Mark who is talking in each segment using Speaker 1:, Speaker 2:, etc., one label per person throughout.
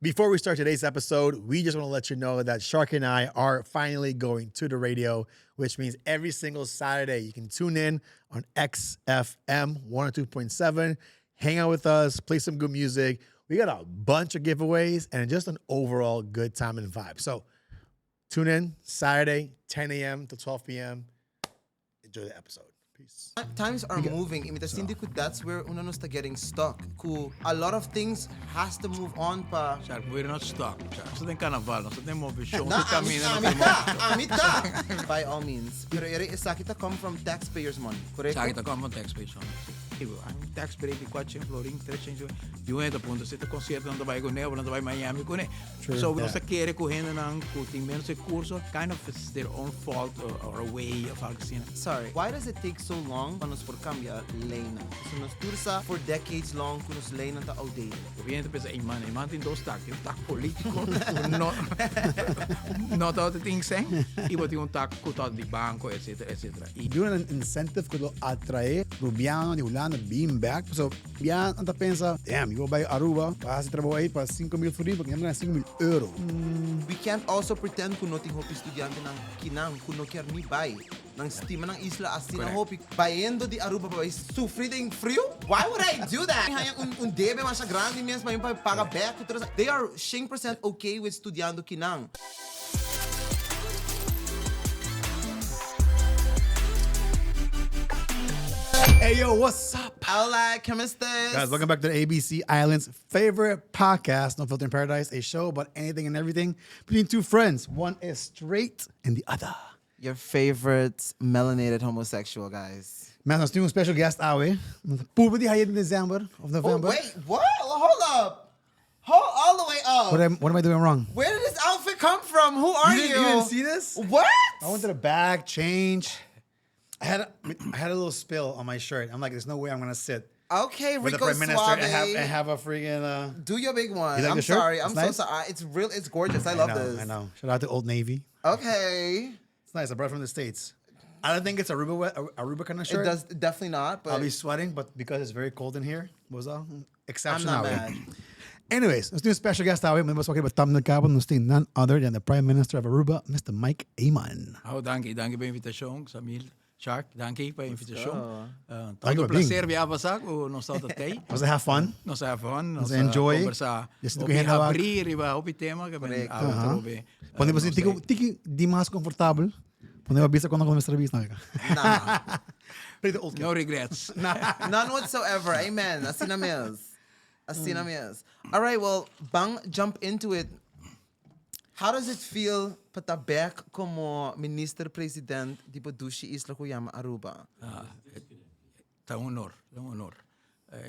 Speaker 1: Before we start today's episode, we just want to let you know that Shark and I are finally going to the radio, which means every single Saturday you can tune in on XFM 102.7, hang out with us, play some good music. We got a bunch of giveaways and just an overall good time and vibe. So tune in Saturday, 10 a.m. to 12 p.m. Enjoy the episode. Peace.
Speaker 2: Times are moving y mi ta sinti cu that's where uno nos ta getting stuck cu a lot of things has to move on pa.
Speaker 3: Shark, we're not stuck. Shark, nos ta den carnaval, nos ta den movecion,
Speaker 2: Na,
Speaker 3: nos ta
Speaker 2: ami,
Speaker 3: camina, nos
Speaker 2: ami
Speaker 3: ta den
Speaker 2: ta,
Speaker 3: movecion.
Speaker 2: ami ta! By all means. Pero ere esaki ta come from taxpayers money, corecto?
Speaker 3: Esaki ta come from taxpayers money. Un tax break di kuatrocientos florin, trescientos, di un hende ta puntra si ta concierto nan ta bai cune of nan ta bai Miami cune. So nos ta kere cu hendenan cu tin menos recurso, kind of it's their own fault or a way of algo asina.
Speaker 2: Sorry, why does it take so long pa nos por cambia leynan? Pasobra nos tur sa for decades long cu nos leynan ta outdated.
Speaker 3: Hopi hende ta pensa, ey man, ey man tin dos tak, tin un tak politico cu no no tabata tin sen y bo tin un tak cu tabata di banco etcetera etcetera.
Speaker 1: Y duna nan incentive cu lo atrae Rubiano di Hulanda bin bek, pasobra bia nan ta pensa, damn, mi por bay Aruba pa haci trabou ey pa 5000 florin, porque nan ta gana 5000 euro.
Speaker 2: We can't also pretend cu no tin hopi studiantenan kinan cu no kier ni bay. Nan stima nan isla asina hopi. Bayendo di Aruba pa bay sufri den friu? Why would I do that? Mi haña un un debe masha grandi mes pa mi pa paga bek cu tur esaki. They are shen percent okay with studiando kinan.
Speaker 1: Hey yo, what's up?
Speaker 2: Hola, como estas?
Speaker 1: Guys, welcome back to the ABC Island's favorite podcast, No Filter in Paradise, a show about anything and everything between two friends. One is straight and the other.
Speaker 2: Your favorite melanated homosexual, guys.
Speaker 1: Man, nos tin un special guest awe. Purba di haye in December of November.
Speaker 2: Oh, wait, what? Hold up. Hold all the way up.
Speaker 1: What am I doing wrong?
Speaker 2: Where did this outfit come from? Who are
Speaker 1: You
Speaker 2: you?
Speaker 1: didn't, you didn't see this?
Speaker 2: What?
Speaker 1: I went to the bag, change. I had a little spill on my shirt. I'm like, there's no way I'm gonna sit
Speaker 2: Okay,
Speaker 1: with the
Speaker 2: Rico
Speaker 1: prime minister
Speaker 2: Suave.
Speaker 1: and have a freaking.
Speaker 2: Do your big one.
Speaker 1: You like
Speaker 2: I'm
Speaker 1: the shirt?
Speaker 2: sorry. I'm
Speaker 1: It's
Speaker 2: so
Speaker 1: nice?
Speaker 2: sorry. It's real. It's gorgeous. I love
Speaker 1: I know,
Speaker 2: this.
Speaker 1: I know. Shout out to Old Navy.
Speaker 2: Okay.
Speaker 1: It's nice. I brought it from the States. I don't think it's Aruba, Aruba kind of shirt.
Speaker 2: It does definitely not, but
Speaker 1: I'll be sweating, but because it's very cold in here, what was that? Exception
Speaker 2: I'm not
Speaker 1: awe.
Speaker 2: mad.
Speaker 1: Anyways, let's do a special guest awe. We was talking about thumbnail cabo. Nos tin none other than the Prime Minister of Aruba, Mr. Mike Eman.
Speaker 3: Oh, danki, danki pa e invitacion, Samil, Shark, danki pa e invitacion.
Speaker 1: Danki
Speaker 3: Ta
Speaker 1: pa
Speaker 3: un
Speaker 1: bin.
Speaker 3: placer bia pasa cu nos ta tey.
Speaker 1: Nos a have fun.
Speaker 3: Nos a have fun,
Speaker 1: Nos
Speaker 3: nos
Speaker 1: a
Speaker 3: a
Speaker 1: enjoy.
Speaker 3: conversa
Speaker 1: Yo sinti cu
Speaker 3: hopi
Speaker 1: hende wak.
Speaker 3: habri riba hopi tema que men
Speaker 2: Correcto.
Speaker 3: awe trobe.
Speaker 1: Pone
Speaker 3: nos
Speaker 1: bo tiki,
Speaker 3: ta-
Speaker 1: tiki di mas comfortabel. Pone bo bisa cuando cuando mester bisa.
Speaker 2: Nah.
Speaker 1: Play the old game.
Speaker 3: No regrets.
Speaker 2: None whatsoever. Amen. Asina mes. Asina mes. All right, well, bang jump into it. How does it feel pa ta bek como minister president di bo dushi isla cu yama Aruba?
Speaker 3: Ah, ta un honor, ta un honor.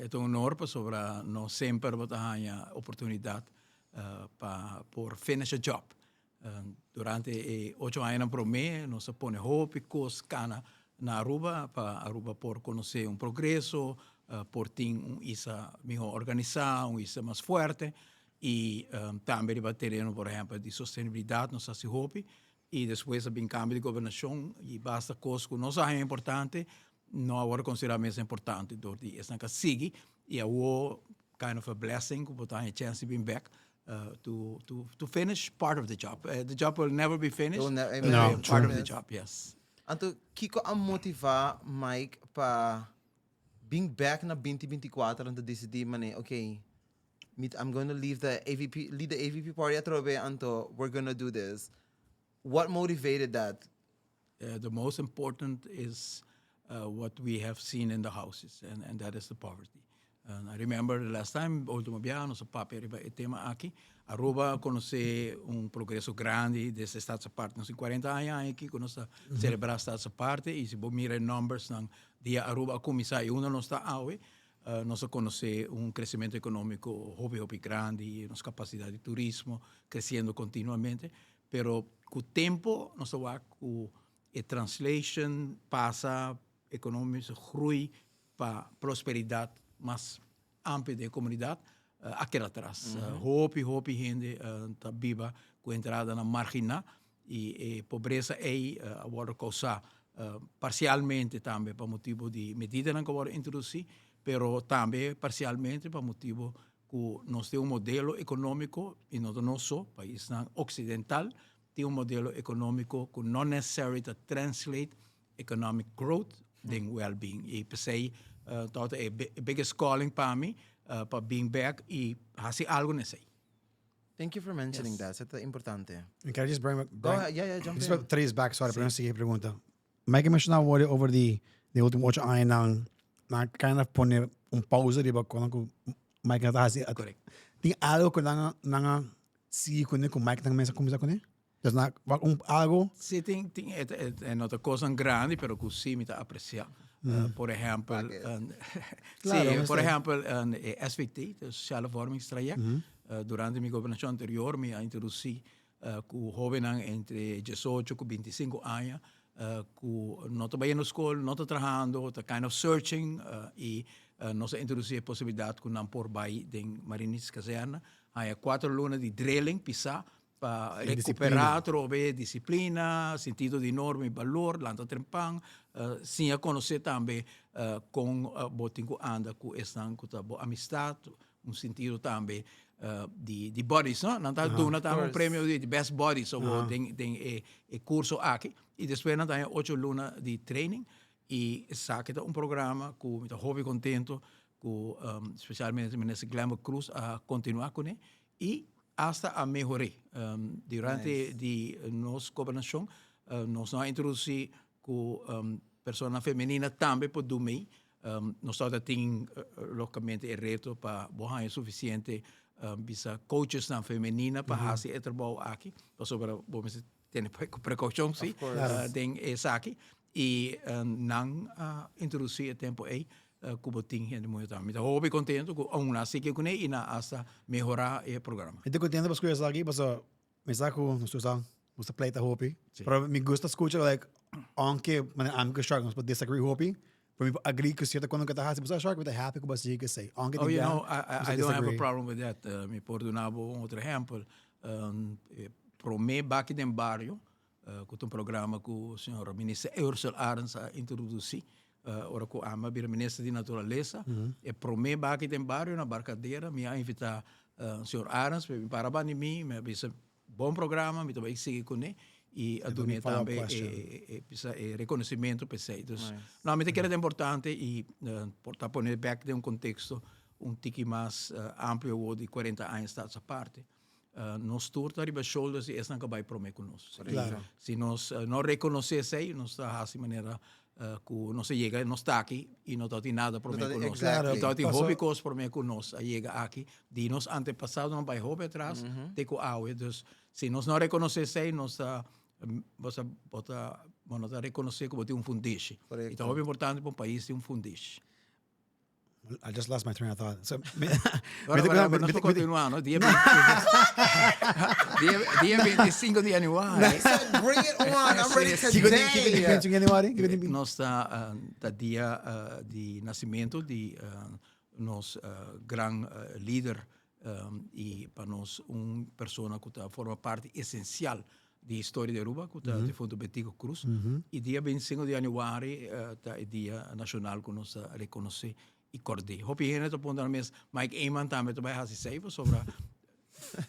Speaker 3: E ta un honor pasobra no semper bo ta haña oportunidad pa por finish a job. Durante e ocho añanan promé nos a pone hopi kos kana na Aruba pa Aruba por konosé un progreso, por tin un isla mihó organisá, un isla mas fuerte i tambe riba tereno por ehèmpel di sostenibilidat nos a hasi hopi i despues a bin kambio di gobernashon i basta kos ku nos a haña importante no a wòrdu konsiderá mes importante dor di esnan ku a sigui i awor kind of a blessing ku bo ta haña chèns di bin bèk to to to finish part of the job. The job will never be finished.
Speaker 2: Will
Speaker 3: but
Speaker 1: No,
Speaker 3: part
Speaker 1: true.
Speaker 3: of the job, yes.
Speaker 2: Anto, kiko a motivá Mike pa bin bek na binti binti kuater anto disidí manera, okay, mi I'm gonna leave the AVP, lead the AVP party atrobe anto we're gonna do this. What motivated that?
Speaker 3: The most important is what we have seen in the houses and and that is the poverty. And I remember the last time ultimo biaha nos a papia riba e tema aki, Aruba a conoce un progreso grandi desde Staats Aparte. Nos tin cuarenta aña aki cu nos ta celebra Staats Aparte y si bo mira e numbersnan dia Aruba a cuminsa y unda nos ta awe, nos a conoce un crecemento economico hopi hopi grandi, nos capacidad di turismo creciendo continuamente. Pero cu tempo nos ta wak cu e translation pasa economische groei pa prosperidad mas amplio den e comunidad a keda atras. Hopi hopi hende ta biba cu entradanan margina y e pobresa ey a wordo causa parcialmente tambe pa motibo di medidanan cu a wordo introduci, pero tambe parcialmente pa motibo. ku nos tin un modelo ekonómiko i no ta nos so, paisnan oksidental tin un modelo ekonómiko ku no necessarily ta translate economic growth den well-being. I p'esei tabata e biggest calling pa mi pa bin bek i hasi algu na esei.
Speaker 2: Thank you for mentioning that, esei ta importante.
Speaker 1: And can I just bring,
Speaker 2: Go ahead, yeah, yeah, jump
Speaker 1: just
Speaker 2: in.
Speaker 1: Trace back, sorry, pero sigui pregunta. Mike a menciona awor over di di ultimo ocho añanan nan kind of pone un pausa riba con ku Mike a ta hasi.
Speaker 3: Correct.
Speaker 1: Tin algo ku nan nan a sigui kuné ku Mike nan mes a kuminsá kuné? Dus nan wak un algo.
Speaker 3: Si tin tin e e no ta kosnan grandi pero ku si mi ta apresia. Por ehèmpel si por ehèmpel e SVT, e Sociale Vormingstraject, durante mi gobernashon anterior mi a introdusí ku hóbennan entre diesocho ku bintisinko aña ku no ta bayendo skol, no ta trahando, ta kind of searching i nos a introdusí e posibilidat ku nan por bai den Marinierskazerne, haña kuater luna di drilling pisá pa rekuperá atrobe disiplina, sentido di norma i balor, lanta trempan, siña konosé tambe kon bo tin ku anda ku esnan ku ta bo amistat, un sentido tambe di di buddies no nan ta duna tambe un premio di best buddies so den den e e curso aki y despues nan ta haña ocho luna di training y esaki ta un programa cu mi ta hopi contento cu specialmente minister Glenbert Croes a continua cune y hasta a mehore durante di nos gobernacion nos no a introduci cu personanan femenina tambe por dumi Nos tabata tin logicamente e reto pa bo haña suficiente bisa coachesnan femenina pa haci e trabou aki, pasobra bo mester tene precaucion si den esaki y nan a introduci e tempo ey cu bo tin hende muher tambe. Mi ta hopi contento cu aun nan a sigui cune y nan a hasta mehora e programa.
Speaker 1: Mi ta contento pa scucha esaki pasobra Mi sa ku nos tur sa nos ta pleita hopi, pero mi gusta skucha like aunke manera ami ku Shark nos por disagree hopi, pero mi por agree ku sierto kos ku ta hasi, pasobra Shark mi ta happy ku bo a sigui esei, aunke
Speaker 3: Oh,
Speaker 1: tin
Speaker 3: you
Speaker 1: bia
Speaker 3: know,
Speaker 1: nos ta
Speaker 3: I don't have a
Speaker 1: disagree.
Speaker 3: problem with that. Mi por duna bo un otro ehempel. E prome Baki den Bario, ku ta un programa ku señor Minister Ursell Arends a introdusi ora ku ami a bira Minister di Naturalesa. E prome Baki den Bario na Barcadera mi a invita señor Arends pa bin para banda di mi, mi a bisa bon programa, mi ta bai sigui kuné i a dun'é tambe e bisa e reconocimento pa esei. Dus no, mi ta kere ta importante i por ta pone bek den un konteksto un tiki mas amplio awor di kuarenta aña Status Aparte. Nos tur ta riba shoulders di esnan ku a bai promé ku nos. Si nos no rekonosé esei, nos ta hasi manera ku nos a yega, nos ta aki i no tabatin nada promé ku nos. I tabatin hopi kos promé ku nos a yega aki di nos antepasadonan bai hopi atras te ku awe. Dus si nos no rekonosé esei, nos ta bo ta bo ta bo no ta rekonosé ku bo tin un fundeshi. I ta hopi importante pa un pais tin un fundeshi.
Speaker 1: I just lost my train of thought. So, mi,
Speaker 3: Bueno, bueno, nos por continua, no? Dia, dia, dia 25 di januari.
Speaker 2: So bring it on. I'm ready
Speaker 1: Kiko di, kiko di
Speaker 2: today.
Speaker 1: 25 januari? Kiko di,
Speaker 3: Nos ta, uh, ta dia uh, di nacimento di uh, nos uh, gran uh, lider um, y pa nos un persona cu ta forma parti esencial di historia di Aruba, cu ta difunto Betico Croes. Y dia 25 di januari ta e dia nacional cu nos ta reconoce y cord'é. Hopi hende ta puntra nan mes, Mike Eman tambe ta bay haci esey? Pasobra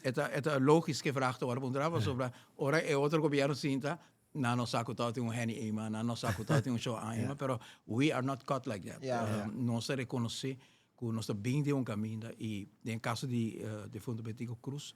Speaker 3: e ta, e ta logisch cu e vraag ta worde puntra, pasobra ora e otro gobierno sinta, nan no sa cu tabatin un Henny Eman, nan no sa cu tabatin un Shaw Eman, pero we are not cut like that. Nos ta reconoce cu nos ta bin den un caminda y den caso di difunto Betico Croes,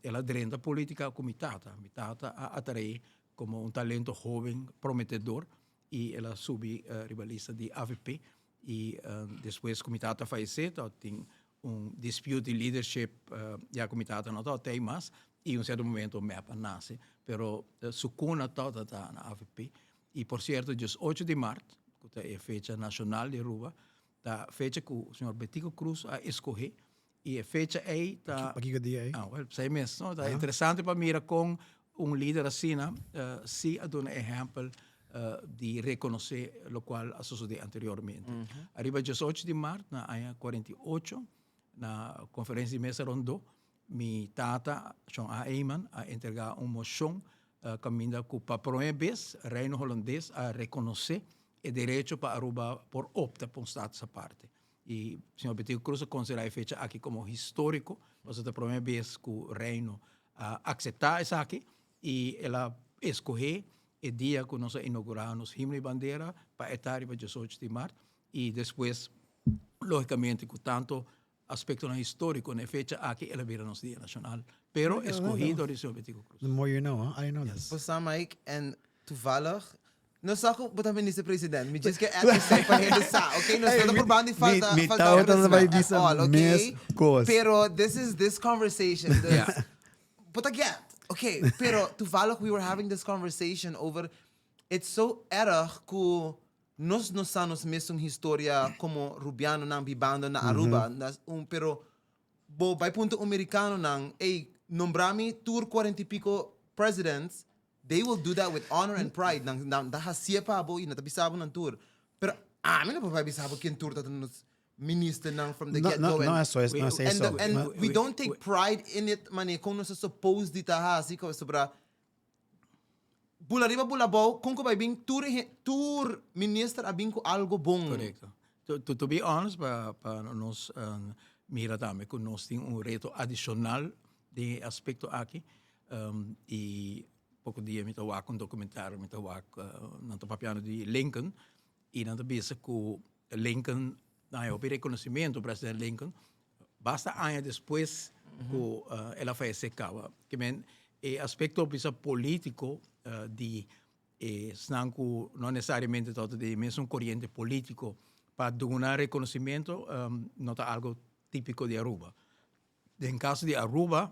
Speaker 3: El a drenta politica cu mi tata. Mi tata a atrae como un talento hoben prometedor y el a subi riba lista di avp y despues cu mi tata a fayece tabatin un dispute di leadership ya cu mi tata no tabata ey mas y un cierto momento mep a nace pero su cuna tabata ta na avp y por cierto dies ocho di mart cu ta e fecha nacional di Aruba ta fecha cu señor Betico Croes a escoge I e fecha ei ta.
Speaker 1: Pakiko dia ei?
Speaker 3: Ah, wel, esei mes, no? Ta interesante pa mira kon un lider asina si a duna ehèmpel di rekonosé lokual a sosodé anteriormente. Ariba diesocho di mart na aña 48, na konferensia di mesa rondó, mi tata, Shon A. Eman, a entregá un moshon kaminda ku pa promé bes Reino Holandes a rekonosé e derecho pa Aruba por opta pa un status aparte. Y señor Betico Croes a considera e fecha aki como historico, pasobra ta e prome bes cu Reino a acepta esaki y el a escoge e dia cu nos a inaugura nos himno y bandera pa e ta riba diesocho di mart y despues logicamente cu tanto aspectonan historico na e fecha aki el a bira nos dia nacional, pero escogi dor di señor Betico Croes.
Speaker 1: The more you know, huh? I didn't know this.
Speaker 2: Bo sa Mike, en toevallig, no sa ku bo ta minister president, mi djis ke add esei pa hende sa, ok? Nos no ta probando di falta
Speaker 1: Mi
Speaker 2: falta
Speaker 1: tabata
Speaker 2: respect
Speaker 1: bai
Speaker 2: at
Speaker 1: bisa
Speaker 2: all, ok?
Speaker 1: mes kos.
Speaker 2: Pero this is this conversation, dus
Speaker 3: Yeah.
Speaker 2: bo ta get, ok? Pero toevallig we were having this conversation over, it's so erg ku Nos no sa nos mesun historia como Rubianonan bibando na Aruba, nas un pero bo bai punta un Mericanonan, ey, nombra mi tur cuarenta y pico presidents, they will do that with honor and pride, nan nan ta hacié pa bo y nan ta bisa bo nan tur. Pero ami no por bai bisa bo ken tur ta nos ministernan from the
Speaker 1: No,
Speaker 2: get
Speaker 1: no,
Speaker 2: go
Speaker 1: no
Speaker 2: and
Speaker 1: eso es, no es
Speaker 2: and
Speaker 1: eso.
Speaker 2: the, and
Speaker 1: No.
Speaker 2: we don't take pride in it mane con nos ta suppose di ta haci pasobra Bula riba bula abou, kon ku bai bin tur e tur minister a bin ku algo bon.
Speaker 3: Korekto. To, to, to be honest, pa, pa nos um, mira tambe ku nos tin un reto adishonal den e aspekto aki. Um, i poko dia mi ta wak un dokumentario, mi ta wak, uh, nan ta papiando di Lincoln, i nan ta bisa ku Lincoln, nan hopi rekonosimento, president Lincoln, Basta aña despues ku el a fayesé kaba. Ke men e aspekto bisa polítiko di esnan ku no nesesariamente tabata di e mesun koriente polítiko pa duna rekonosimento no ta algo típiko di Aruba. Den kaso di Aruba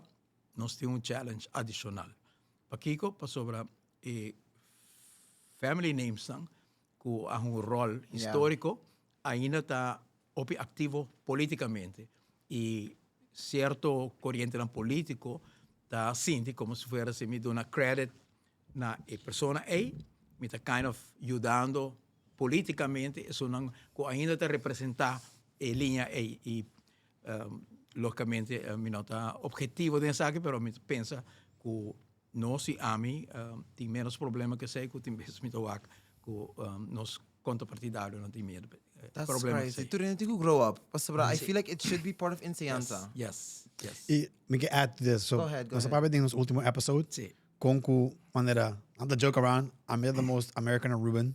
Speaker 3: nos tin un challenge adishonal. Pakiko? Pasobra e family namesnan ku a hunga un ròl históriko ainda ta hopi aktivo polítikamente i sierto korientenan polítiko ta sinti komo si fuera si mi duna credit na e persona ei mi ta kind of yudando polítikamente esunnan ku ainda ta representá e liña ei i lógikamente mi no ta objetivo den esaki pero mi ta pensa ku Nos i ami tin menos problema ku esei ku tin bes mi ta wak ku nos kontrapartidarionan tin miedu
Speaker 2: That's
Speaker 3: problema ku
Speaker 2: crazy.
Speaker 3: esei.
Speaker 2: Tur hende tin ku grow up. Pasobra I feel like it should be part of enseñansa.
Speaker 3: Yes, yes.
Speaker 1: I mi ke add to this. So,
Speaker 2: Go ahead, go
Speaker 1: nos a
Speaker 2: ahead.
Speaker 1: papia den nos ultimo episode.
Speaker 3: Sí.
Speaker 1: Kon ku manera, not to joke around, ami ta the most American Aruban.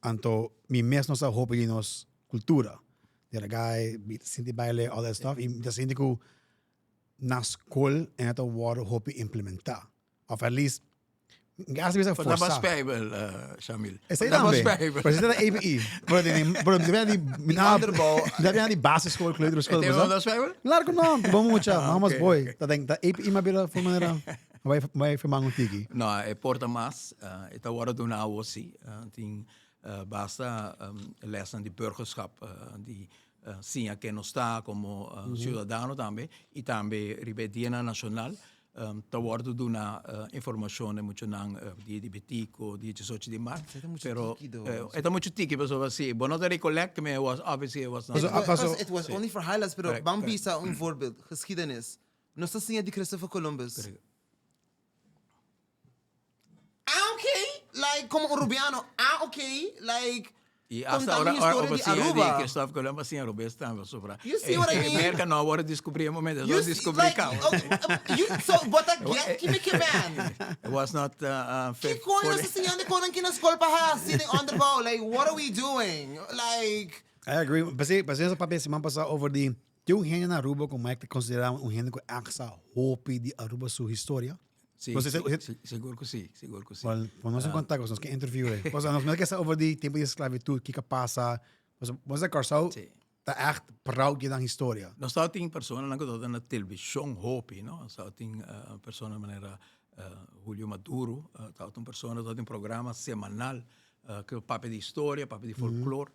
Speaker 1: Anto mi mes no sa hopi di nos kultura. Di guy, sinti baile, all that stuff. I mi ta sinti ku na skol en e ta wòrdu hopi implementá. Of at least, mi hasta bisa
Speaker 3: Pero
Speaker 1: forsá.
Speaker 3: na spijbel, Shamil.
Speaker 1: Esei
Speaker 3: Na
Speaker 1: tambe.
Speaker 3: spijbel.
Speaker 1: Pero esei ta APE. Pero di, pero di di,
Speaker 2: Di onderbouw.
Speaker 1: Mi ta bia di basisschool, kleuterschool.
Speaker 3: E tema na spijbel?
Speaker 1: Claro ku no, bon mucha,
Speaker 3: Ah,
Speaker 1: mama's
Speaker 3: ok,
Speaker 1: boy.
Speaker 3: ok.
Speaker 1: Ta den, ta APE ma bira for manera, bai bai firmá un tiki.
Speaker 3: No, e porta mas, e ta wòrdu duna awo si. Tin basta lèsnan di burgerschap, di siña ken nos ta komo siudadano tambe i tambe riba e dianan nashonal ta wòrdu duna informashon na e muchanan dia di Betico, dia diesocho di mart. Pero e ta muchu tiki pasobra si bo no ta recollect me was obviously it was not.
Speaker 2: Paso it was only for highlights pero ban bisa un voorbeeld, geschiedenis. Nos ta siña di Christopher Columbus. Ah ok, like como un Rubiano, ah ok, like
Speaker 3: Y hasta
Speaker 2: contando
Speaker 3: ora, ora,
Speaker 2: historia di
Speaker 3: ora
Speaker 2: Aruba.
Speaker 3: di Christopher Columbus sin Aruba tambe sopra.
Speaker 2: You see what I mean?
Speaker 3: America no awor descubri e momento,
Speaker 2: You
Speaker 3: so
Speaker 2: see,
Speaker 3: descubri
Speaker 2: like,
Speaker 3: cabo.
Speaker 2: okay, you, so but a get kimi ke man.
Speaker 3: It was not
Speaker 2: Ki coño nos ta siñando konan ki na school pa hasi den onderbouw? Like what are we doing? Like
Speaker 1: I agree. Pasé, pasé nos a papia siman pasá over di tin un hende na Aruba ku Mike ta konsiderá un hende ku ègt sa hopi di Aruba su historia.
Speaker 3: Sí,
Speaker 1: Pues ese-
Speaker 3: sí, sigur ku sí, sigur ku sí.
Speaker 1: Well, pon nos en contacto, nos ke interview eh. Pues nos mester ke sa over di tempo di esclavitud, kiko pasa. Pues, nos de Kòrsou
Speaker 3: Sí.
Speaker 1: ta echt proud di nan historia.
Speaker 3: Nos tawata tin personanan ku tabata na televishon hopi, no? Nos tawata tin persona manera Julio Maduro, tabata un persona ku tabata tin un programa semanal ku papia di historia, papia di folklor.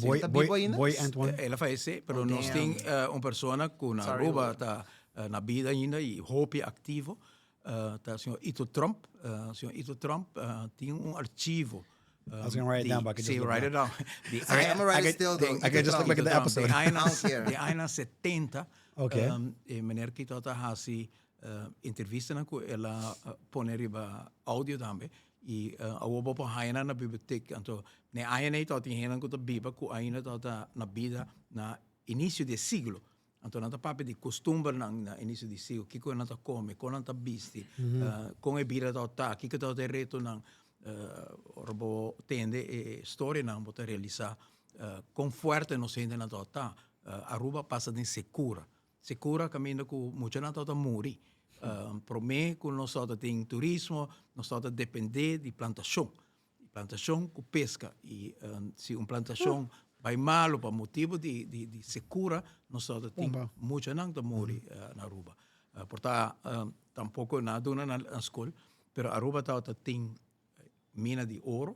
Speaker 1: Boy,
Speaker 2: Ta
Speaker 1: boy,
Speaker 2: bibo ainda?
Speaker 1: boy Antoine.
Speaker 3: El a fayesé, pero
Speaker 2: Oh,
Speaker 3: nos
Speaker 2: damn.
Speaker 3: tin un persona ku na
Speaker 2: Sorry,
Speaker 3: Aruba
Speaker 2: Julio.
Speaker 3: ta na bida ainda i hopi aktivo, ta señor Ito Tromp. Señor Ito Tromp tin un archivo.
Speaker 1: I was gonna write it down, but I can just
Speaker 3: Sí,
Speaker 1: look
Speaker 3: write
Speaker 1: it
Speaker 3: it down. Di
Speaker 2: Okay, I'm gonna write
Speaker 1: I
Speaker 2: it
Speaker 1: can-
Speaker 2: still though.
Speaker 1: I can just look back at the episode.
Speaker 3: Di aña,
Speaker 2: I don't care.
Speaker 3: di aña 70,
Speaker 1: Okay.
Speaker 3: e meneer Kito ta hasi entrevistanan ku el a pone riba audio tambe. Y awor bo por haya nan na bibliotek. Anto na e añanan ei tabata tin hendenan ku ta biba ku ainda tabata na bida na inicio di e siglo. Anto nan ta papia di costumbernan na inicio di siglo, kiko nan ta come, kon nan ta bisti, kon e bida tabata ta, kiko tabata e retonan. Ora bo tende e storianan bo ta realisa kon fuerte nos hendenan tabata ta. Aruba a pasa den secura. Secura caminda cu muchanan tabata muri. Prome cu nos tabata tin turismo, nos tabata depende di plantacion. Plantacion cu pesca. Y si un plantacion bay malo pa motibo di secura, nos tabata tin muchanan ta muri na Aruba. Por ta tampoco nan a duna na scol, pero Aruba tabata tin mina di oro,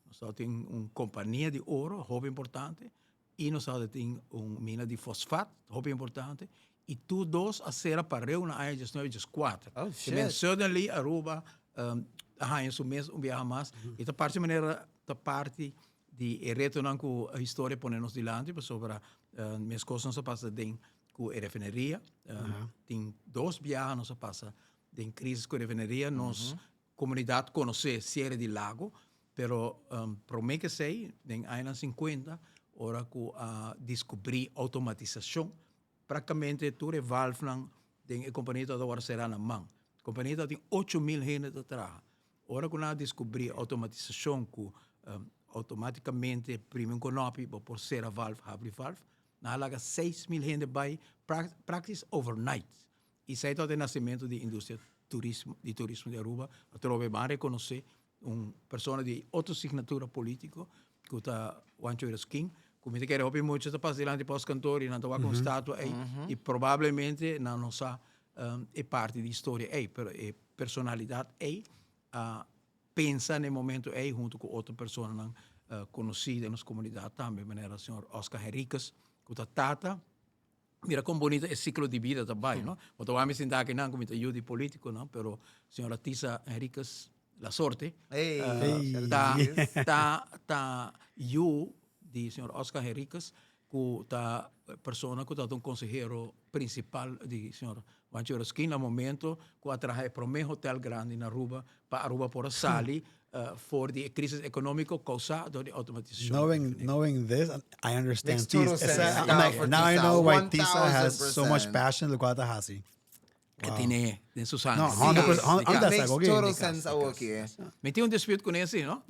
Speaker 3: nos tabata tin un compania di oro hopi importante, y nos tabata tin un mina di fosfat hopi importante, y tur dos a sera pareu na aña diesnuebe dieskuater.
Speaker 2: Oh,
Speaker 3: Te men
Speaker 2: shit.
Speaker 3: suddenly Aruba a haña su mes un biaha mas, y ta parse manera ta parti di e retonan cu historia pone nos dilanti, pasobra mescos nos a pasa den cu e refineria, tin dos biaha nos a pasa den crisis cu e refineria, nos Comunidad conoce Sierra di Lago, pero prome cu esey, den añanan cincuenta, ora cu a descubri automatisacion, practicamente tur e valvenan den e compania tabata worde cera na man. Compania tabatin 8000 hende ta traha. Ora cu nan a descubri automatisacion cu automaticamente primi un conopi bo por cera valve, habri valve, nan a laga 6000 hende bay practice overnight. Esei tabata e nasementu di industria turismo di turismo di Aruba. Atrobe ban rekonosé un persona di otro signatura polítiko ku ta Juancho Erasquin, ku mi ta kere hopi mucha ta pasa dilanti postkantoor i nan ta wak un statua ei i probablemente nan no sa e parti di historia ei, pero e personalidat ei a pensa na e momento ei hunto ku otro personanan konosí den nos komunidat tambe, manera señor Oscar Henriquez ku ta tata. Mira kon bonito e siklo di bida ta bai, no? Bo ta wak mi sinta akinan ku mi ta yu di politikonan, pero señora Tisa Henriquez La Sorte ta ta ta yu di señor Oscar Henriquez ku ta persona ku tabata un konsehero prinsipal di señor Juancho Erasquin na momento ku a traha e prome hotel grandi na Aruba pa Aruba por a sali for di e crisis economico causa door di automatisacion.
Speaker 1: Knowing, knowing this, I understand
Speaker 2: Makes total
Speaker 1: Tisa.
Speaker 2: sense
Speaker 1: I'm
Speaker 2: now
Speaker 1: like,
Speaker 2: for
Speaker 1: now I
Speaker 2: Tisa.
Speaker 1: know why Tisa has so much
Speaker 2: 1000%.
Speaker 1: passion locual ta haci.
Speaker 3: E tine den su sangre.
Speaker 1: No, 100%,
Speaker 3: Di
Speaker 1: I'm
Speaker 3: cas.
Speaker 1: that's
Speaker 2: Makes
Speaker 1: like, okay.
Speaker 2: total
Speaker 3: Di cas,
Speaker 2: sense
Speaker 3: di
Speaker 2: awo
Speaker 3: cas,
Speaker 2: aki, eh.
Speaker 3: Mi tin un dispute cune si, no?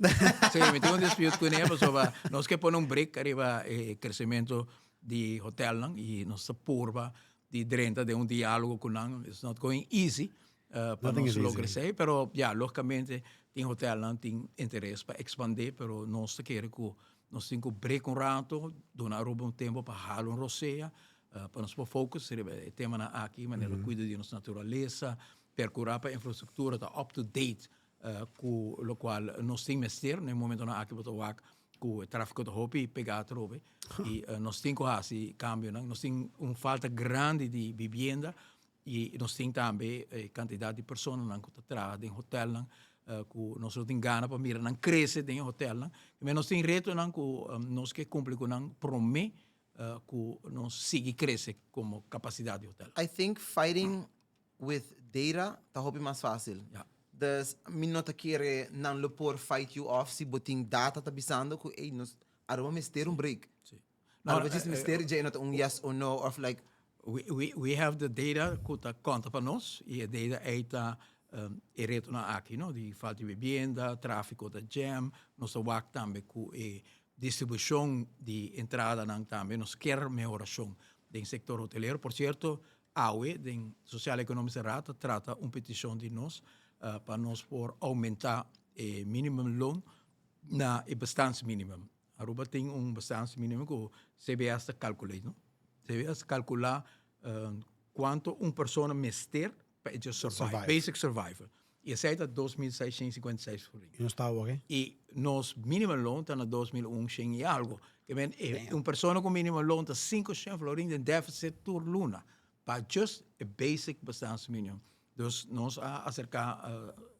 Speaker 3: Si, mi tin un dispute cune pasobra nos ke pone un break ariba e crecemento di hotelnan y nos ta purba di drenta den un dialogo cu nan. It's not going easy. Pa nos logra esei, pero ya, logicamente tin hotelnan tin interes pa expande, pero nos ta kere ku nos tin ku break un rato, duna Aruba un tempo pa hala un rosea, pa nos por focus riba e temanan aki, manera cuido di nos naturalesa, percura pa infrastructura ta up to date ku locual nos tin mester. Na e momentonan aki bo ta wak ku e trafico ta hopi pega atrobe y nos tin ku hasi cambionan. Nos tin un falta grandi di bibienda Y nos tin tambe e cantidad di personanan cu ta traha den hotelnan cu nos lo tin gana pa mira nan crece den e hotelnan. Pero nos tin retonan cu nos ke cumpli cu nan prome cu nos sigui crece como capacidad di hotel.
Speaker 2: I think fighting with data ta hopi mas facil. Dus mi no ta kere nan lo por fight you off si bo tin data ta bisando cu ey nos Aruba mester un break. Aruba djis mester dje no ta un yes or no of like.
Speaker 3: We have the data ku ta konta pa nos i e data ei ta e retonan aki no, di falta di bibienda, trafiko ta jam, nos ta wak tambe ku e distribushon di entradanan tambe nos kier mehorashon den sektor hotelero. Por sierto awe den Sociaal Economische Raad ta trata un petishon di nos pa nos por oumenta e minimumloon na e bestaansminimum. Aruba tin un bestaansminimum ku CBS ta kalkulá, no? CBS ta kalkulá kuantu un persona mester pa e just survive,
Speaker 1: Survive.
Speaker 3: basic survival. I esei ta 2656 florin.
Speaker 1: I nos ta awor, eh?
Speaker 3: I nos minimumloon ta na 2100 i algo. Ke men, e un persona ku minimumloon ta 500 florin den deficit tur luna pa just e basic bestaansminimum. Dus nos a aserká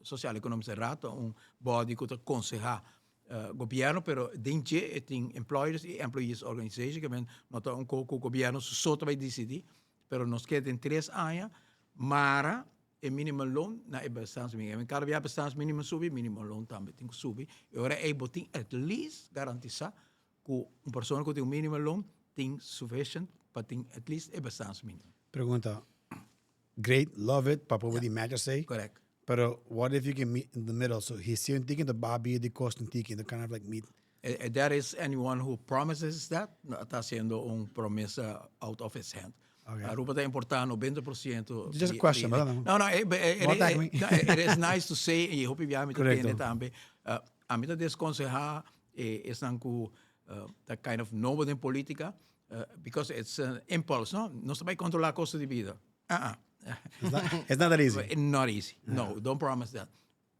Speaker 3: Sociaal Economische Raad, ta un body ku ta konsehá Gobierno, pero den dje e tin employers y employees organization, ke men no ta un ko ku gobierno su so ta bai disidi, pero nos ke den tres aña mara. e minimumloon na e bestaansminimum. Kada bia bestaansminimum subi, minimumloon tambe tin ku subi. E ora ei bo tin at least garantisa ku un persona ku tin un minimumloon tin sufficient pa tin at least e bestaansminimum.
Speaker 1: Pregunta, Great, love it, pa pobo di match esey.
Speaker 3: Correct.
Speaker 1: Pero what if you can meet in the middle? So hisi un tiki, ta baha bia di kost un tiki, to kind of like meet.
Speaker 3: If there is anyone who promises that, ta haciendo un promesa out of his hand.
Speaker 1: Okay.
Speaker 3: Aruba ta importa 90%.
Speaker 1: Just a question, but
Speaker 3: No, no,
Speaker 1: No attack me.
Speaker 3: It is nice to say, y hopi bia mi ta
Speaker 1: Correcto.
Speaker 3: tende tambe. Ami ta desconseha esnan cu ta kind of nobo den politica, because it's an impulse, no? Nos ta bay controla costo di bida. Uh-uh.
Speaker 1: It's not that easy.
Speaker 3: Not easy. No, don't promise that.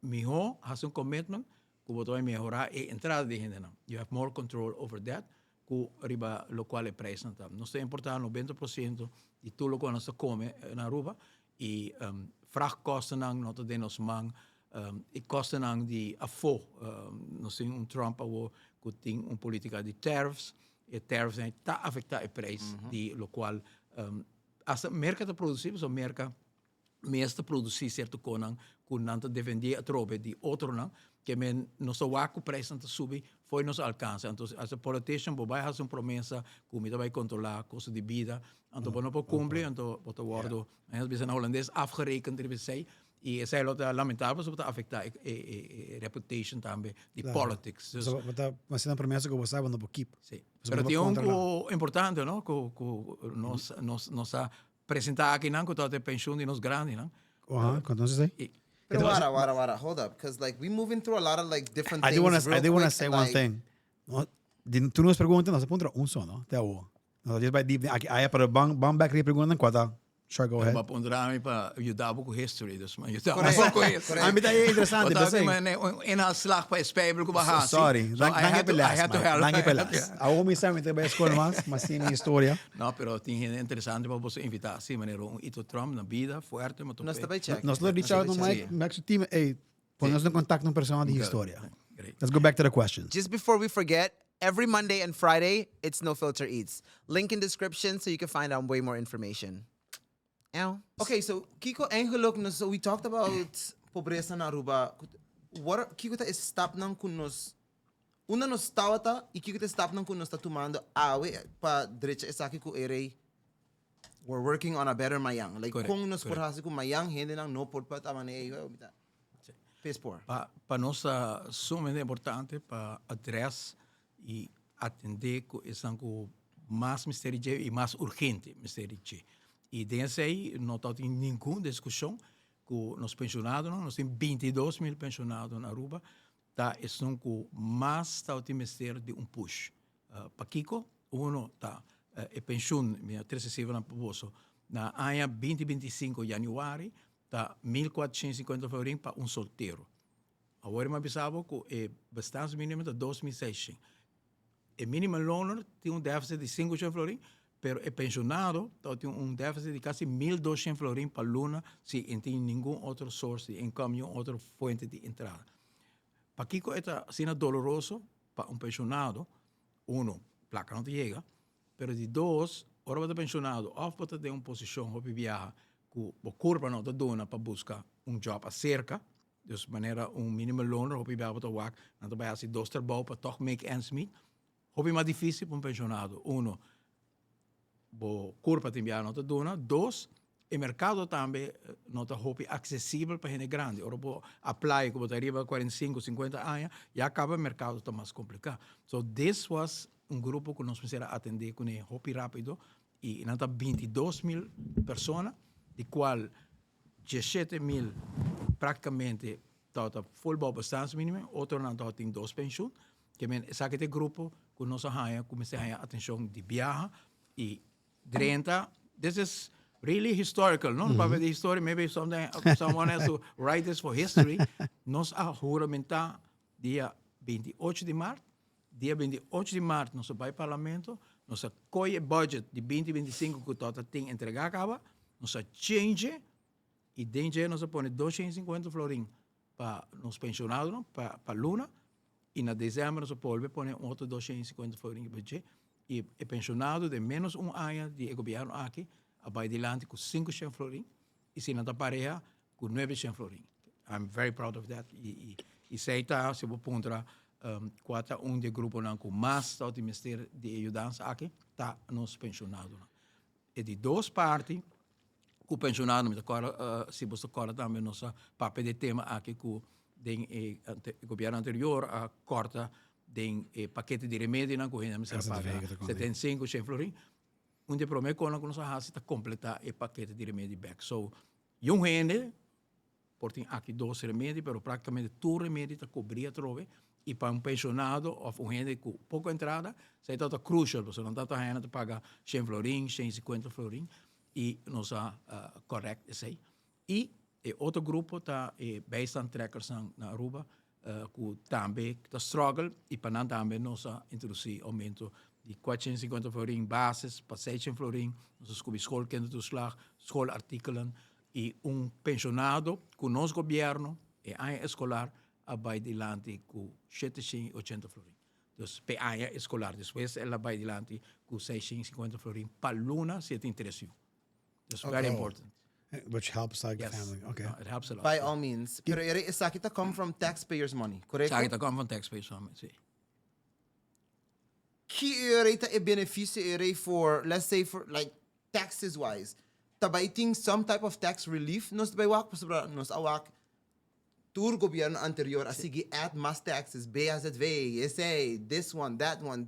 Speaker 3: Miho haci un commitment cu bo ta bay mehora e entrada di hendenan. You have more control over that cu riba locual e prijsnan ta. Nos ta importa 90% di tur locual nos ta come na Aruba y vrachtkostennan no ta den nos man. E kostennan di afo, nos tin un Trump awo cu tin un politica di tariffs. E tariffs ta afecta e prijs di locual hasta Merca ta produci, pasobra Merca mes ta produci cierto conan cu nan ta defendi atrobe di otronan, ke men nos ta wak cu prijsnan ta subi fo'i nos alcance. Anto as a politician bo bay haci un promesa cu mi ta bay controla costo di bida, anto bo no por cumpli, anto bo ta wordo, nan bisa na Holandes, afgerekend riba esey, y esey lo ta lamentabel pasobra bo ta afecta e reputation tambe di politics.
Speaker 1: Dus, bo ta haciendo un promesa cu bo sa bo no por keep.
Speaker 3: Si. Pero tin un cu importante, no? Cu nos a presenta akinan cu ta e pensioen di nos grandinan.
Speaker 1: Aha, con entonces ey?
Speaker 2: Pero wara, wara, wara, hold up, because like we moving through a lot of like different
Speaker 1: I
Speaker 2: things
Speaker 1: do wanna,
Speaker 2: real
Speaker 1: I do wanna
Speaker 2: quick
Speaker 1: say
Speaker 2: and,
Speaker 1: one
Speaker 2: like,
Speaker 1: thing. No, di, tur nos pregunta, nos a puntra un so, no? Te awo. Nos a just bai deep aki aya, pero ban, ban back riba pregunta kua ta. Sure, go ahead.
Speaker 3: Bo a puntra mi pa yuda bo ku history, dus mi a yuda bo
Speaker 2: Correct,
Speaker 3: ku history.
Speaker 2: correct.
Speaker 1: A mi ta interesante,
Speaker 3: Bo ta
Speaker 1: p'esei.
Speaker 3: aki mane un inhaalslag pa e spijbel ku bo a hasi.
Speaker 1: Sorry,
Speaker 3: So I
Speaker 1: danki
Speaker 3: had
Speaker 1: pa
Speaker 3: to, I
Speaker 1: les,
Speaker 3: had to
Speaker 1: man.
Speaker 3: help.
Speaker 1: Danki pa les. Awo mi sa mi ta bai skol mas, mas sin mi historia.
Speaker 3: No, pero tin hende interesante pa boso invita, si, manera un Ito Trump na bida, fuerte, ma
Speaker 2: Nos ta bai check.
Speaker 1: Nos lo reach
Speaker 2: ta
Speaker 1: out
Speaker 2: bai
Speaker 1: na
Speaker 2: check.
Speaker 1: Mike, Mike su team, ey, pon nos en contacto un persona di historia.
Speaker 3: Great.
Speaker 1: Let's go back to the questions.
Speaker 2: Just before we forget, every Monday and Friday, it's No Filter Eats. Link in description so you can find out way more information. Ow. Okay, so kiko eigenlijk, nos, so we talked about pobreza na Aruba. What are, kiko ta e stapnan ku nos, unda nos tawata y kiko ta e stapnan ku nos ta tumando awe pa drecha esaki ku e rey we're working on a better mayan. Like
Speaker 3: Correct,
Speaker 2: kon nos por
Speaker 3: correct.
Speaker 2: hasi ku mayan hendenan no por pa ta manera ey, mi ta piss poor.
Speaker 3: Pa nos ta sumamente importante pa address y atende cu esnan cu mas mester di dje y mas urgente mester di dje. Y den esey no ta tin ningun discusion cu nos pensionadonan, nos tin 22.000 pensionado na Aruba, ta esun cu mas ta tin mester di un push. Pakico? Uno ta e pensioen, mi a trece cifranan pa boso, na aña 2025 januari ta 1450 florin pa un soltero. Awor mi a bisa bo cu e bestaansminimum ta 2600. E minimumloner tin un deficit di 500 florin, pero e pensionado ta tin un deficit di casi 1200 florin pa luna si e tin ningun otro source di income, ningun otro fuente di entrada. Pakico e ta asina doloroso pa un pensionado? Uno, placa no ta yega, pero di dos, ora bo ta pensionado of bo ta den un posicion hopi biaha cu bo curpa no ta duna pa busca un job acerca, dus manera un minimumloner hopi biaha bo ta wak, nan ta bay haci dos trabou pa toch make ends meet. Hopi mas dificil pa un pensionado. Uno, bo curpa tin biaha no ta duna. Dos, e mercado tambe no ta hopi accesibel pa hende grandi. Ora bo apply cu bo ta riba 45, 50 aña, ya caba e mercado ta mas complica. So this was un grupo cu nos mester a atende cune hopi rapido y nan ta 22.000 persona, di cual 17.000 practicamente tabata full bou bestaansminimum, otronan tabatin dos pensioen. Ke men esaki ta e grupo ku nos a haña ku mester haña atenshon di biaha i drenta. This is really historical, no? Papia di historia, maybe someday someone has to write this for history. Nos a huramentá dia 28 di mart. Dia 28 di mart nos a bai parlamento, nos a koy e budget di 2025 ku tabata tin entregá kaba, nos a change i den dje nos a pone 250 florin pa nos pensionadonan pa luna i na december nos a bolbe pone un otro 250 florin riba dje i e pensionado den menos un aña di e gobierno aki a bai dilanti ku 500 florin i si nan ta pareha ku. Ku 900 florin. I'm very proud of that. I, i, i esei ta, si bo puntra kua ta un di e gruponan ku mas ta tin mester di e yudansa aki, ta nos penshonadonan. E di dos parti, ku penshonado, mi ta kòrda, si bo ta kòrda tambe nos a papia di e tema aki ku den e gobièrnu anterior a kòrta den e pakete di remedionan ku hende mester a paga 75, 100 florin. Un di e promé konan ku nos a hasi ta kompletá e pakete di remedi bèk. So, Yung hende por tin aki dos remedi, pero prácticamente tur remedi ta cubrí atrobe y pa un pensionado of un hende cu poco entrada, esei ta ta crucial, pasobra nan ta ta hende ta paga shen florin, shen y cincuenta florin y nos a correct esei. Y e otro grupo ta e bijstandtrekkersnan na Aruba cu tambe ta struggle y pa nan tambe nos a introduci aumento di 450 florin basis pa 600 florin, nos a scubi schoolkindertoeslag, schoolartikelen y un pensionado cu nos gobierno e aña escolar a bay dilanti cu 780 florin. Dus p'e aña escolar, despues el a bay dilanti cu 650 florin pa luna si e tin tres yu. It's very important.
Speaker 4: Which helps like
Speaker 3: yes.
Speaker 4: the family. Okay.
Speaker 3: No, it helps a lot.
Speaker 2: By all means. Pero ere esaki ta come from taxpayers money, correcto?
Speaker 3: Esaki ta come from taxpayers money, sí.
Speaker 2: Ki ere ta e beneficio ere for, let's say for like taxes wise? Ta bay tin some type of tax relief nos ta bay wak pasobra nos a wak tur gobierno anterior a sigui add mas taxes, BAZV, esey, this one, that one.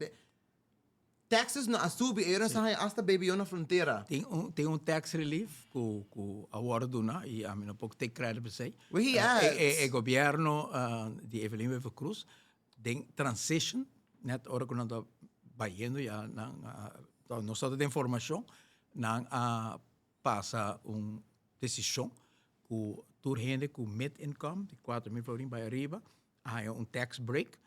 Speaker 2: Taxes no a subi, ellos no sa haña hasta baby yo na frontera.
Speaker 3: Tin un tin un tax relief ku ku a wòrdu duna i ami no por take credit pa esei.
Speaker 2: Well, he adds.
Speaker 3: E e gobierno di Evelyn Wever Croes den transition net ora ku nan ta bayendo ya nan a nos tabata den formashon nan a pasa un desishon ku tur hende ku mid income di 4000 florin bai ariba a haña un tax break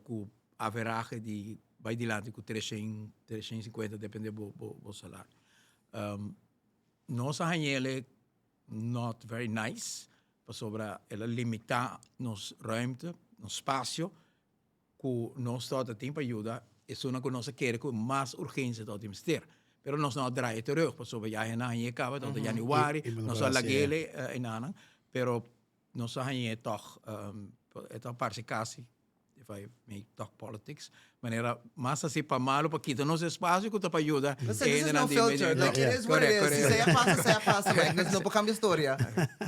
Speaker 3: ku averahe di bai dilanti ku 300, 350 depende bo bo salario. Nos a hañ'el not very nice pasobra el a limita nos ruimte, nos spacio ku nos tabata tin pa yuda esunnan ku nos a kere ku mas urgensia tabata mester. Pero nos no a draai terug pasobra ya hende a hañ'e kaba tabata januari, nos a lag'el enanan pero Nos a hañ'é tòg, e ta parse kasi, if I may talk politics, manera mas hasi pa malu pa kita nos espasio ku ta pa yuda
Speaker 2: Listen, this is no filter. Like, it is what it is. Si sea pasa, sea pasa, man. Nos no por cambia historia.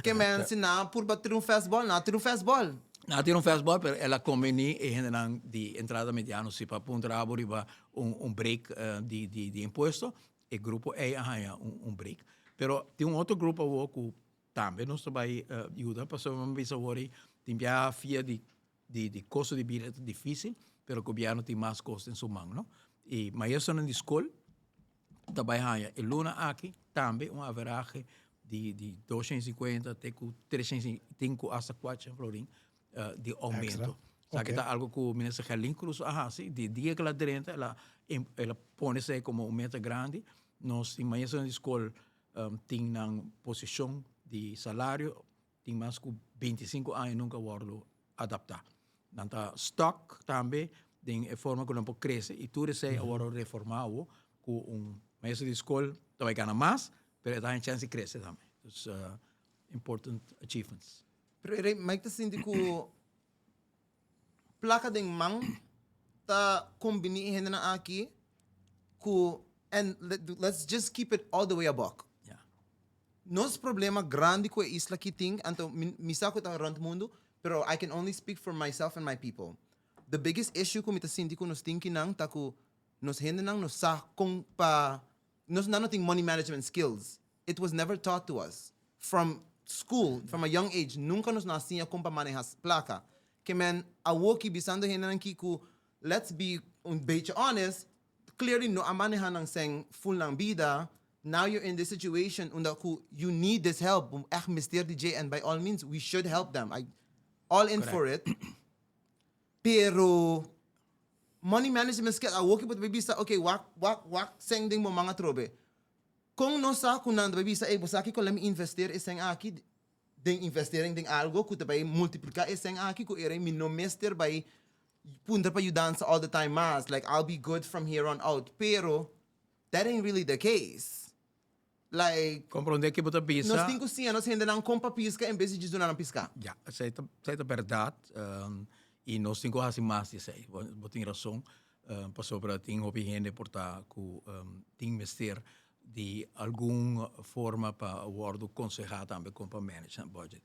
Speaker 2: Ke men, si nan a purba tira un fastball, nan a tira un fastball.
Speaker 3: Nan a tira un fastball, pero el a conveni e hendenan di entrada mediano si pa puntra abo riba un break di impuesto. E grupo ei a haña un break. Pero tin un otro grupo awor ku Tambe nos ta bai yuda pasobra mi bisa awor ei tin bia fia di di kosto di bida ta dificil pero gobierno tin mas kos den su man no y maestronan di skol ta bai haña e luna aki tambe un averahe di di 250 te ku 305 hasta 400 florin di aumento. Esaki ta algo ku minister Gerlin Croes a hasi di dia ku el a drenta el a el a pone esei komo un meta grandi nos tin maestronan di skol tin nan posishon di salario tin mas ku 25 aña nunka wòrdu adaptá. Nan ta stuck tambe den e forma ku nan por krese i tur esei a wòrdu reformá awo ku un maestro di skol ta bai gana mas pero e ta haña chèns di krese tambe. Dus important achievements.
Speaker 2: Pero e rei Mike ta sinti ku plaka den man ta kombiní e hendenan aki ku and let's just keep it all the way a buck. Nos problema grandi ku e isla aki tin, anto mi sa ku ta rònt mundu, pero I can only speak for myself and my people. The biggest issue ku mi ta sinti ku nos tin kinan ta ku nos hendenan no sa kon pa nos nan no tin money management skills. It was never taught to us from school, from a young age, nunca nos no a siña con pa maneha placa. Ke men awoki bisando hendenan ki cu let's be un beetje honest, clearly no a maneha nan seng full nan bida, now you're in this situation unda cu you need this help, bo echt mester di dje and by all means we should help them, I all in for it. Pero money management skills awoki bo ta bay bisa okay wak wak wak seng den bo man atrobe. Kon nos sa ku nan ta bai bisa, Ey, bo sa kiko? Lami investeer e sèn aki den investering den algo ku ta bai multipliká e sèn aki ku era mi no mester bai puntra pa yudansa all the time mas, like I'll be good from here on out. Pero that ain't really the case. Like,
Speaker 3: Comprende ki bo ta bisa.
Speaker 2: Nos tin ku siña nos hendenan kon pa piska en bes di djis duna nan piska.
Speaker 3: Ya, esei ta, esei ta bèrdat. I nos tin ku hasi mas di esei. Bo, bo tin rason. Pasobra tin hopi hende por ta ku tin mester di algun forma pa wòrdu konsehá tambe kon pa manage nan budget.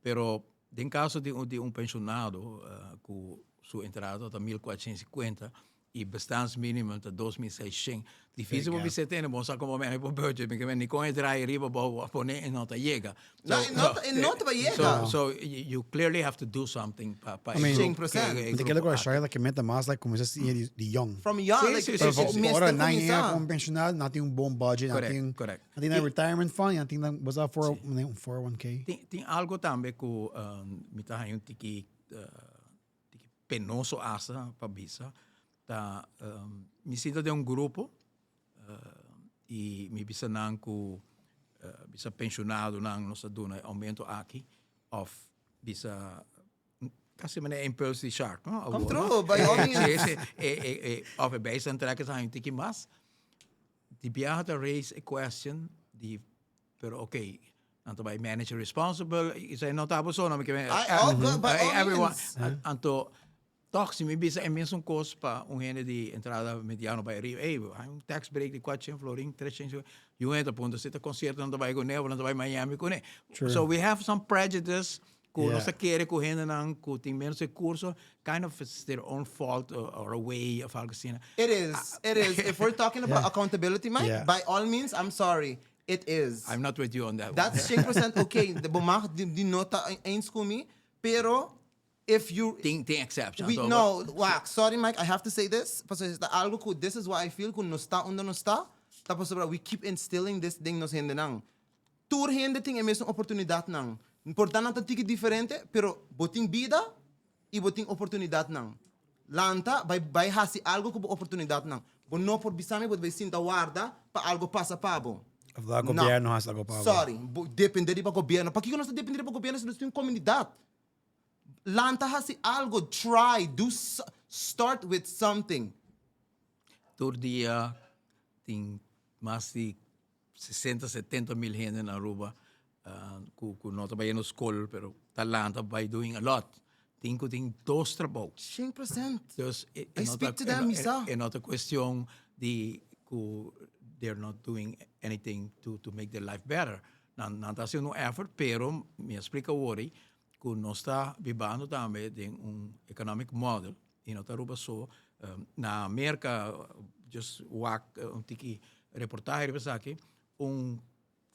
Speaker 3: Pero den kaso di un, di un penshonado ku su entrada ta 1450, I bestaansminimum ta 2600. Difícil pa bisa tene, bon sa como men bo budget, mi ke ni con e draai riba bo pone e no ta yega.
Speaker 2: No, e no ta, e no ta yega.
Speaker 3: So, so you clearly have to do something pa pa
Speaker 1: I mean,
Speaker 2: 100%.
Speaker 1: Mi ta kere cu Australia ta ke meta mas like cuminsa siña di di young.
Speaker 2: From young,
Speaker 3: Sí,
Speaker 2: like,
Speaker 3: sí, sí, sí, sí.
Speaker 2: mester
Speaker 1: Ora nan
Speaker 2: cuminsa.
Speaker 1: yega como pensionado, nan tin un bon budget, nan
Speaker 3: Correct,
Speaker 1: tin
Speaker 3: correct.
Speaker 1: nan tin nan retirement fund, nan tin nan, what's that, four, un 401k.
Speaker 3: Tin, tin algo tambe cu mi ta haña un tiki Tiki penoso hasta pa bisa ta mi sinta den un grupo y mi bisa nan cu bisa pensionadonan nos ta duna e aumento aki of bisa casi manera impuls di shark no
Speaker 2: Come through by all means.
Speaker 3: Si si e of e bijstand trekkers haña un tiki mas di biaha ta raise e question di Pero ok, nan ta bai manage responsible, i esei no ta bo so, no mi ke men,
Speaker 2: I, all good, by all
Speaker 3: everyone.
Speaker 2: means.
Speaker 3: Anto, toch si mi bisa e mesun kos pa un hende di entrada mediano bai ariba, ey, hay un tax break di kuatrocientos florin, trescientos, y un hende ta puntra si ta concierto nan ta bai kuné of nan ta bai Miami kuné. So we have some prejudice ku nos ta kere ku hendenan ku tin menos recurso, kind of it's their own fault or a way of algo asina.
Speaker 2: It is, it is. If we're talking about accountability, Mike, by all means, I'm sorry. It is.
Speaker 3: I'm not with you on that one.
Speaker 2: That's 100% okay. De bo mag di, di no ta eens ku mi, pero if you
Speaker 3: Tin, tin exception.
Speaker 2: We,
Speaker 3: Anto,
Speaker 2: no, wak, sorry Mike, I have to say this, pasobra ta algo ku this is why I feel ku nos ta unda nos ta, ta pasobra we keep instilling this den nos hendenan. Tur hende tin e mesun oportunidatnan. Por ta nan ta tiki diferente, pero bo tin bida i bo tin oportunidatnan. Lanta, bai bai hasi algo ku bo oportunidatnan. Bo no por bisa mi bo ta bai sinta warda pa algo pasa pa bo.
Speaker 1: Of laat
Speaker 2: No.
Speaker 1: gobierno hasi algo pa bo.
Speaker 2: Sorry, bo depende riba gobierno. Pakiko nos ta depende riba gobierno si nos tin un komunidat? Lanta hasi algo, try, do start with something.
Speaker 3: Tur dia tin mas di 60, 70 mil hende na Aruba cu cu no ta bayendo school pero ta lanta by doing a lot. Tin cu tin dos trabou.
Speaker 2: 100%.
Speaker 3: Dus e,
Speaker 2: I
Speaker 3: no
Speaker 2: speak
Speaker 3: ta,
Speaker 2: to them,
Speaker 3: e,
Speaker 2: mi sa.
Speaker 3: e no ta cuestion di cu they're not doing anything to make their life better. Nan, nan ta haciendo un effort, pero mi a splica awor cu nos ta bibando tambe den un economic model y no ta Aruba so. Na Merca, just wak un tiki reportahe riba esaki, un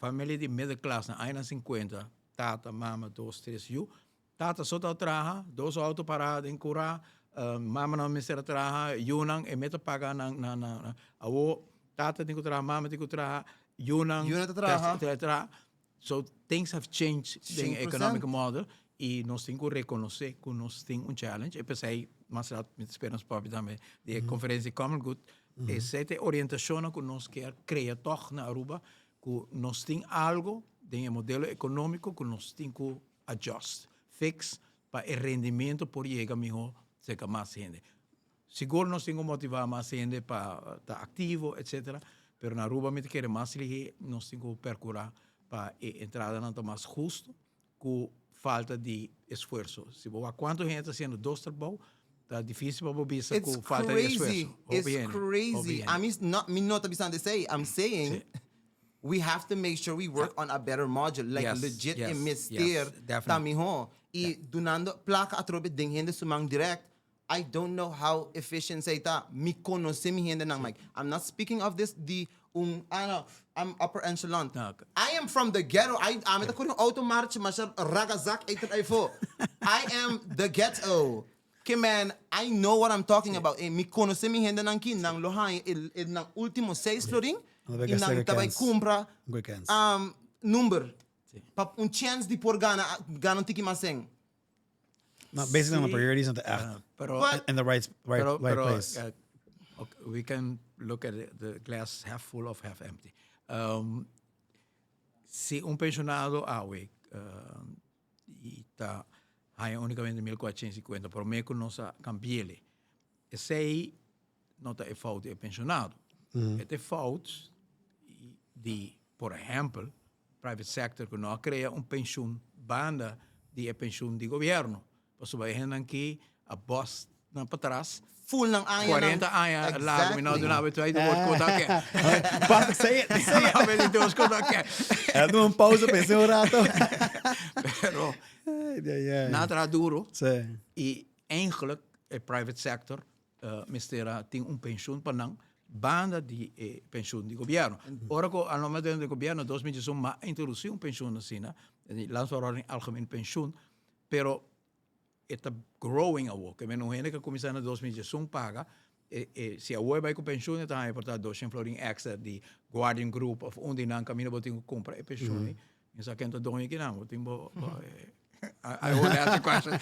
Speaker 3: familia di middle class na añanan 50, tata, mama, dos, tres yu, tata so ta traha, dos auto para den cura, mama no mester a traha, yunan e meta paga nan, nan, nan, awo tata tin cu traha, mama tin cu traha, yunan
Speaker 2: Yunan ta traha.
Speaker 3: ta traha. So things have changed den economic model y nos tin cu reconoce cu nos tin un challenge. E pesey mas rato mi ta spera nos papia tambe di e conferencia di Common Good. Esey ta e orientacionnan cu nos kier crea toch na Aruba cu nos tin algo den e modelo economico cu nos tin cu adjust, fix pa e rendimento por yega miho cerca mas hende. Sigur nos tin ku motivá mas hende pa ta aktivo etcetera, pero na Aruba mi ta kere mas lihé nos tin ku perkurá pa e entradanan ta mas hustu ku falta di esfuerso. Si bo wak kuantu hende ta hasiendo dos trabou, ta difísil pa bo bisa ku falta di esfuerso.
Speaker 2: It's crazy, it's crazy. Ami no, mi no ta bisando esei, I'm saying we have to make sure we work on a better module, like legit e mester ta mihó. I dunando plaka atrobe den hende su man direct, I don't know how efficient esei ta. Mi konosé mi hendenan, Mike. I'm not speaking of this di un, ah no, I'm upper echelon. I am from the ghetto. I, ami ta kore un auto marcha masha ragazak ei tur eifo. I am the ghetto. Ke man, I know what I'm talking about. E mi konosé mi hendenan ki nan lo haña e, e nan último seis florin i nan ta bai kumpra um, number pa un chance di por gana, gana un tiki mas sèn.
Speaker 1: No, basically on the priorities not echt
Speaker 3: Pero,
Speaker 1: in the right, right,
Speaker 3: pero,
Speaker 1: right
Speaker 3: pero,
Speaker 1: place.
Speaker 3: Okay, we can look at it, the glass half full of half empty. Si un pensionado awe y ta haya únicamente 1450, prome cu nos a cambiele, esey no ta e fout di e pensionado. E ta e fout di. Por ehempel, private sector ku no a krea un penshun banda di e penshun di gobièrnu. Pasobra e hendenan ki a bòs nan patras.
Speaker 2: Full nan añanan.
Speaker 3: 40 aña largu. Mi no a duna bo e tweede woord ku ta ke.
Speaker 1: Basta, say it, say it.
Speaker 3: Mi no a dos ku ta ke.
Speaker 1: El a duna un pausa, pensa un rato.
Speaker 3: Pero nan a traha duro. I eigenlijk e private sector mester a tin un penshun pa nan banda di e penshun di gobièrnu. Ora ku a nòmber den di gobièrnu 2011 m'a introdusí un penshun asina, di Landsverordening Algemeen Pensioen, pero e ta growing awor. Ke men un hende ku a kuminsá na 2011 paga, e e si awor e bai ku penshun e ta haña por ta 200 florin èkstra di Guardian Group òf un di nan kaminda bo tin ku kumpra e penshun ei. Mi sa ken ta doño kinan, bo tin bo, bo I won't ask the question.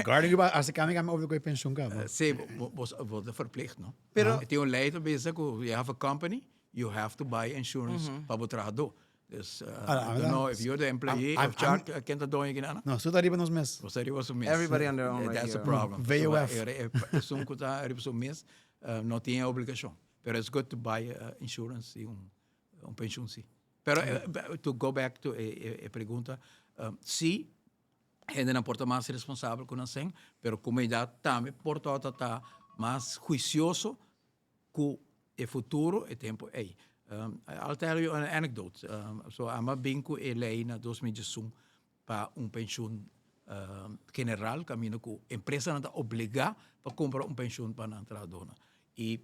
Speaker 1: Guardian Group a haci cambio cambio over cu e pensioen caba.
Speaker 3: Sí, bo, bo, bo ta verplicht, no?
Speaker 2: Pero-
Speaker 3: E tin un ley ta bisa cu you have a company, you have to buy insurance pa bo trahador. Dus, I don't know if you're the employee of Chart, ken ta doño kinan?
Speaker 1: No, su ta riba nos mes.
Speaker 3: Bo ta riba su mes.
Speaker 2: Everybody on their own right
Speaker 3: That's the
Speaker 2: here.
Speaker 3: problem.
Speaker 1: VOF.
Speaker 3: Esun cu ta riba su mes, no tin e obligacion. Pero it's good to buy insurance y un Un pensioen sí. Pero to go back to e pregunta, sí, hendenan por ta mas responsabel ku nan sen, pero komunidat tambe por tabata ta mas huisioso ku e futuro e tempu ei. I'll tell you an anecdote. So ami a bin ku e lei na 2011 pa un pensioen general kaminda ku empresanan ta obligá pa kumpra un pensioen pa nan trahadónan. I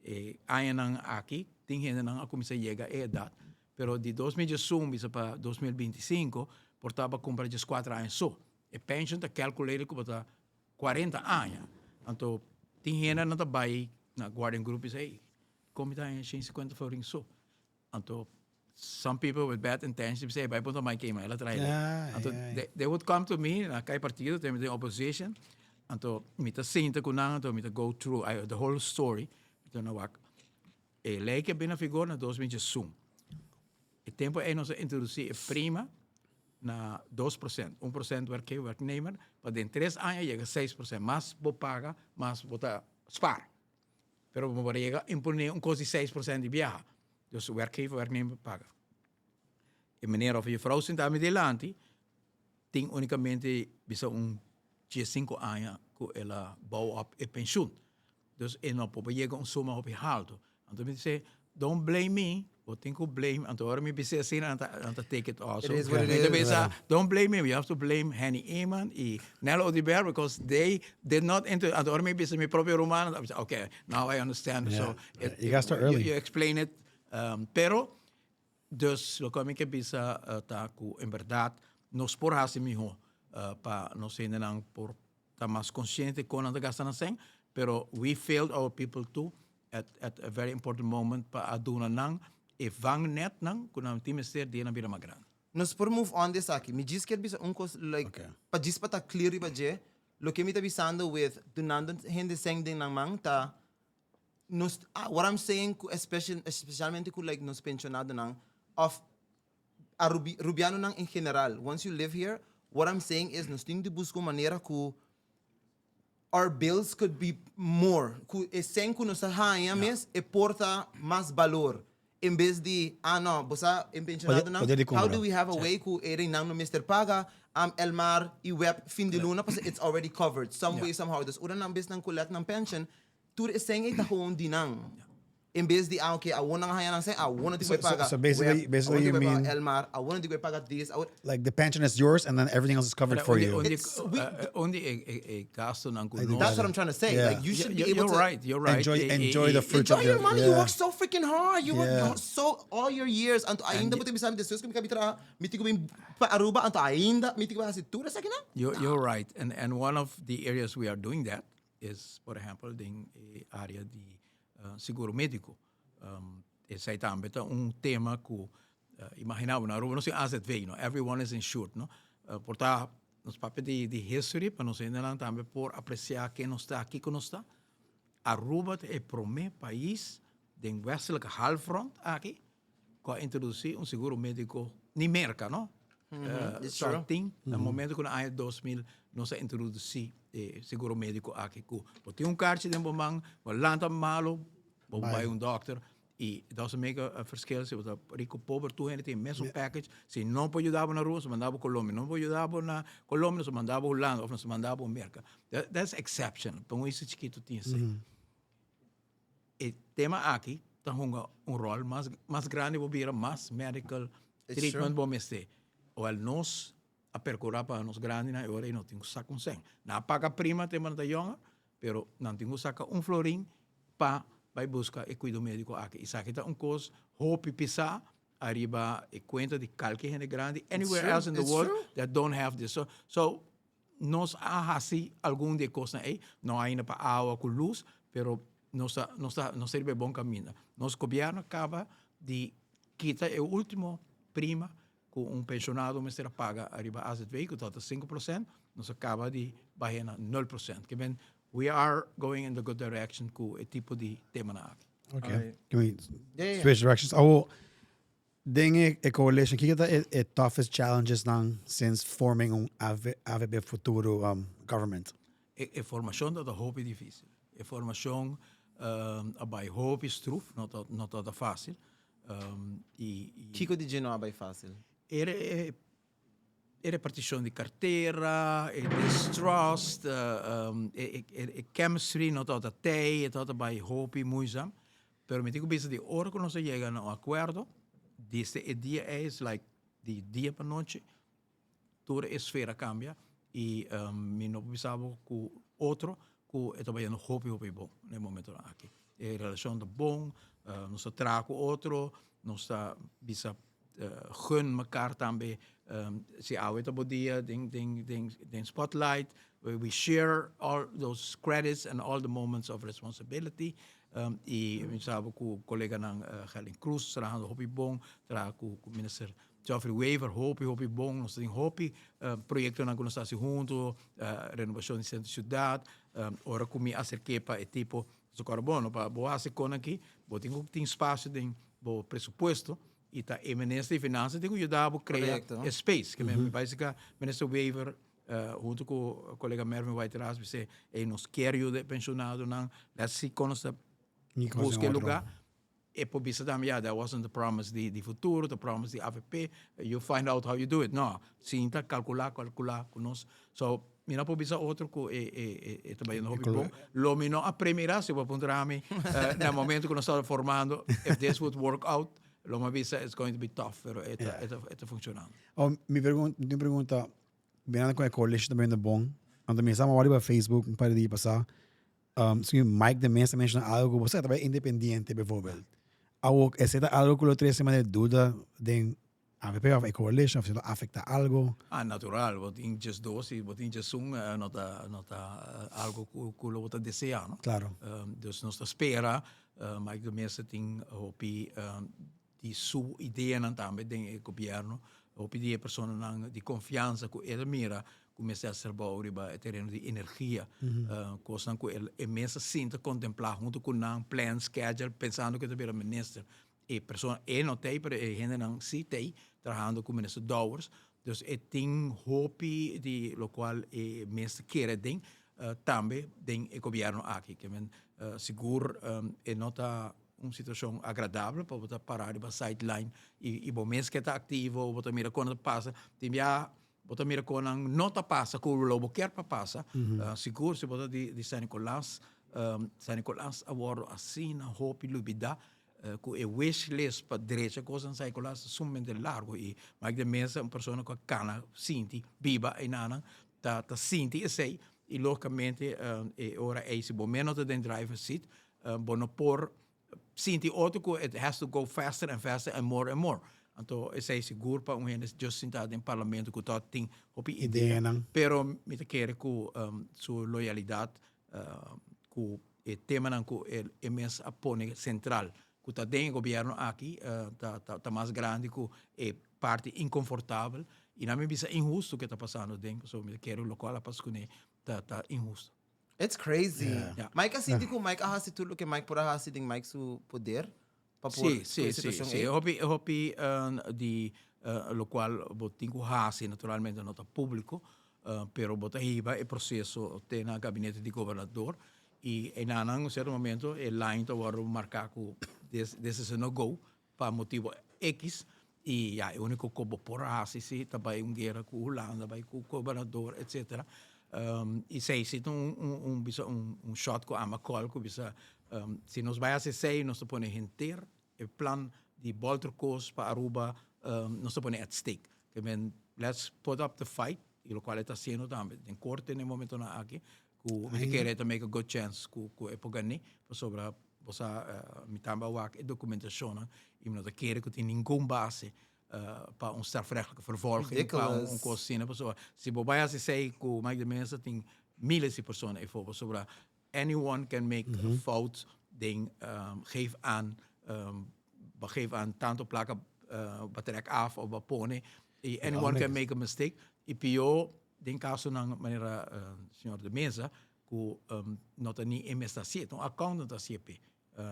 Speaker 3: E añanan aki tin hendenan a kuminsá yega e edat, pero di 2011 bisa pa 2025 por ta pa kumpra djes kuater aña so. E penshun ta calculated ku bo ta 40 aña. Anto tin hendenan ta bai na Guardian Group bisa ey, kon mi ta haña 150 florin so? Anto some people with bad intentions bisa ey bai puntra Mike Eman, el a traha e. Anto they would come to me na kai partido, te mi den opposition, anto mi ta sinta ku nan, anto mi ta go through the whole story, mi ta na wak e ley ke bin na vigor na 2001. E tempo ey nos a introduci e prima na 2%, 1% werkgever, werknemer, pa den tres aña yega 6%, mas bo paga, mas bo ta spaar. Pero bo por yega imponé un kos di 6% di biaha. Dus werkgever, werknemer paga. E meneer of juffrouw sinta mi dilanti tin unicamente bisa un 15 aña ku el a bouw op e pensioen. Dus e no por yega un suma hopi halto. Anto mi dice, don't blame me, bo tin ku blame. Anto ora mi bisa asina, nan ta, nan ta take it also.
Speaker 2: It is what it
Speaker 3: Mi ta
Speaker 2: is.
Speaker 3: bisa, don't blame me, you have to blame Henny Eman y Nel Oduber because they did not into. Anto ora mi bisa mi propio ruman, nan ta bisa, okay, now I understand.
Speaker 1: Yeah.
Speaker 3: So, it,
Speaker 1: You gotta start early.
Speaker 3: You explain it. Pero, dus, loke mi ke bisa ta ku en berdad nos por hasi miho pa nos hendenan por ta mas consciente con nan ta gasta nan cen, pero we failed our people too at at a very important moment pa a duna nan e vangnetnan cu nan tin mester di nan bira mas grandi.
Speaker 2: Nos por move on di esaki. Mi djis kier bisa un cos like
Speaker 1: Okay.
Speaker 2: pa djis pa ta clear riba dje, loke mi ta bisando with dunando hende cen den nan man ta nos what I'm saying cu especial especialmente cu like nos pensionadonan of Arubi Rubianonan en general, once you live here, what I'm saying is nos tin di busca un manera cu our bills could be more, cu e cen cu nos ta haña mes e por ta mas balor, en bes di, ah no, bo sa e pensionadonan,
Speaker 1: Poder di
Speaker 2: how
Speaker 1: compra.
Speaker 2: do we have a way cu e reinan no mester paga am Elmar y web fin di luna pasobra it's already covered some way somehow. Dus ora nan bes nan collect nan pension, tur e cen ey ta gewoon di nan. En bes di, ah, oké, awor nan a haña nan sèn, awor nan tin ku bai paga
Speaker 1: So basically,
Speaker 2: web,
Speaker 1: basically
Speaker 2: awor nan
Speaker 1: you
Speaker 2: tin ku bai
Speaker 1: mean
Speaker 2: paga Elmar, awor nan tin ku bai paga this, awor.
Speaker 1: Like the pension is yours and then everything else is covered for you.
Speaker 3: Ondi,
Speaker 2: It's- we-
Speaker 3: ondi e, e, e gastonan ku
Speaker 1: I
Speaker 3: nos.
Speaker 2: That's what I'm trying to say.
Speaker 1: Yeah.
Speaker 2: Like you should be
Speaker 3: You-
Speaker 2: able
Speaker 3: you're
Speaker 2: to
Speaker 3: right, you're right.
Speaker 1: Enjoy- enjoy the fruits
Speaker 2: Enjoy
Speaker 1: of
Speaker 2: your
Speaker 1: your-
Speaker 2: money. You
Speaker 1: yeah.
Speaker 2: work so freaking hard. You work
Speaker 1: Yeah.
Speaker 2: so all your years. Anto ainda bo ta bisa mi despues ku mi kabi traha, mi tin ku bin pa Aruba, anto ainda mi tin ku bai hasi tur esaki nan?
Speaker 3: You're right. And one of the areas we are doing that is, por ehempel, den e area di Seguro médiko. Esei tambe ta un tema ku imagina bo na Aruba nos tin AZV no, everyone is insured no. Por ta nos papia di di history pa nos hendenan tambe por apresia ken nos ta, kiko nos ta. Aruba ta e prome pais den westelijke halfrond aki ku a introdusí un seguro médiko, ni Merka no,
Speaker 2: It's true.
Speaker 3: tin na momento ku na aña 2000 nos a introdusí e seguro médiko aki ku bo tin un karchi den bo man, bo lanta malo, bo bai un dòkter. Y it doesn't make a verschil si bo ta rico pober, tur hende tin e mesun package. Si no por yuda bo na Aruba, nos manda bo Colombia. No por yuda bo na Colombia, nos manda bo Hulanda of nos manda bo Merca. That's exception. Pa un isla chikito tin esey. E tema aki ta hunga un rol mas mas grandi bo bira, mas medical treatment bo mester. Wel nos a percura pa nos grandinan e ora ey no tin cu saca un cent. Nan a paga prima tempo nan ta yonga, pero nan tin cu saca un florin pa bay busca e cuido medico aki. Esaki ta un cos hopi pisa ariba e cuenta di calke hende grandi anywhere else in the world that don't have this. So, nos a haci algun di e cosnan ey, no ainda pa awa cu luz, pero nos ta, nos ta, nos ta riba e bon caminda. Nos gobierno caba di kita e ultimo prima cu un pensionado mester a paga ariba AZW cu tabata 5%, nos a caba di bahe na 0%. Ke men, we are going in the good direction cu e tipo di temanan aki.
Speaker 1: Okay. Can we switch directions? Awo, den e, e coalition, kiko ta e, e toughest challenges nan since forming un AV, AVB Futuro um, government?
Speaker 3: E, e formacion ta hopi dificil. E formacion um, a bai hopi stroef, no ta, no ta facil. Um, y, y
Speaker 2: Kiko di dje no a bai fácil?
Speaker 3: Era e, e reparticion di cartera, e distrust, um, e, e, e chemistry no tabata tei, e tabata bai hopi moeizaam. Pero mi tin cu bisa di ora cu nos a yega na un acuerdo, desde e dia ei is like di dia pa nochi, tur e esfera cambia y mi no por bisa bo cu otro cu e ta bayendo hopi hopi bon na e momentonan aki. E relacion ta bon, nos ta traha cu otro, nos ta bisa gun mekaar tambe si awe ta bo dia den den den den spotlight, we share all those credits and all the moments of responsibility y mi sa bo cu coleganan Gerlin Cruz trahando hopi bon, traha cu minister Geoffrey Wever, hopi hopi bon, nos tin hopi proyectonan cu nos ta haci hunto, renovacion di centro di ciudad, ora cu mi acerke pa e tipo, nos a cora bon, no pa bo haci con aki, bo tin cu tin spacio den bo presupuesto y ta e minister di finansa tin cu yuda bo crea e space, ke mi parece ca minister Wever hunto cu colega Mervin White-Ras bis'e, ey nos kier yuda e pensionadonan, let's see con nos ta busca e lugar. E por bisa tambe, ya, that wasn't the promise di di futuro, the promise di avp, you find out how you do it. No, sinta calcula, calcula cu nos. So, mi no por bisa otro cu e e e ta bayendo hopi bon. Lo mi no a premira, si bo a puntra mi, na momento cu nos tabata formando, if this would work out, lo mi a bisa it's going to be tough, pero e ta e ta e ta funcionando.
Speaker 1: Oh, mi pregunta, mi tin un pregunta, mirando cu e coalition ta bayendo bon, anto mi sa mi a wak riba Facebook un par di dia pasa, Um, si Mike de Meza menciona algo, bo sa ta independiente bijvoorbeeld. Awo, ese ta algo ku lo trece manera duda den AVP of e coalition of si lo afecta algo?
Speaker 3: Ah, natural, bo tin djes dos y bo tin djes un, no ta, no ta algo ku, ku lo bo ta desea, no?
Speaker 1: Claro.
Speaker 3: Um, dus nos ta spera, uh, Mike de Meza tin hopi um, di su ideanan tambe den e gobierno, hopi di e personanan di confiansa cu el a mira cu mester haci trabou riba e tereno di energia, cosnan cu el e mes a sinta contempla hunto cu nan, plan, schedule, pensando cu e ta bira minister. E persona, e no t'ey, pero e hendenan si t'ey, trahando cu minister Dowers. Dus e tin hopi di locual e mes ta kere den, tambe den e gobierno aki. Ke men sigur e no ta un situacion agradabel pa bo ta para riba sideline y bo mes ke ta activo, bo ta mira con ta pasa. Tin bia bo ta mira con nan no ta pasa cu lo bo kier pa pasa. Sigur si bo ta di San Nicolas, San Nicolas a wordo asina hopi lubida cu e wish list pa drecha cosnan San Nicolas ta sumamente largo y Mike de Meza un persona cu a cana sinti biba eynanan ta ta sinti esey y logicamente e ora ey si bo mes no ta den driver seat bo no por sinti otro cu it has to go faster and faster and more and more. Anto esey sigur pa un hende just sinta den parlamento cu ta tin hopi idea. Pero mi ta kere cu su loyalidad cu e temanan cu e mes a pone central cu ta den e gobierno aki ta ta mas grandi cu e parti inconfortabel y nan mi bisa inhusto cu e ta pasando den pasobra mi ta kere locual a pasa cune ta ta inhusto.
Speaker 2: It's crazy. Mike a sinti cu Mike a haci tur loke Mike por a haci den Mike su poder pa por
Speaker 3: Sí, sí, sí, sí. E hopi, e hopi di locual bo tin cu haci naturalmente no ta publico, pero bo ta hiba e proceso te na gabinete di gobernador y enanan un cierto momento e line ta wordo marca cu. this, this is a no go pa motibo X y ya e unico cu bo por haci si ta bay un guera cu Hulanda, bay cu gobernador etcetera. Y esey si ta un un un bisa un un shot cu ama call cu bisa si nos bay haci esey nos ta pone henter e plan di bolter cos pa Aruba nos ta pone at stake. Ke men let's put up the fight y locual e ta haciendo tambe den corte na e momentonan aki cu mi ta kere e ta make a good chance cu cu e por gane pasobra bo sa mi tambe a wak e documentacionnan y mi no ta kere cu tin ningun base pa un strafrechtelijke vervolging pa un cos asina pasobra si bo bay haci esey cu Mike de Meza tin miles di persona eyfor pasobra anyone can make a fout den geef aan bo geef aan tanto placa bo trek af of bo pone y anyone can make a mistake y pio den casonan manera señor de Meza cu no ta ni e mes ta hacié ta un accountant ta hacié p'e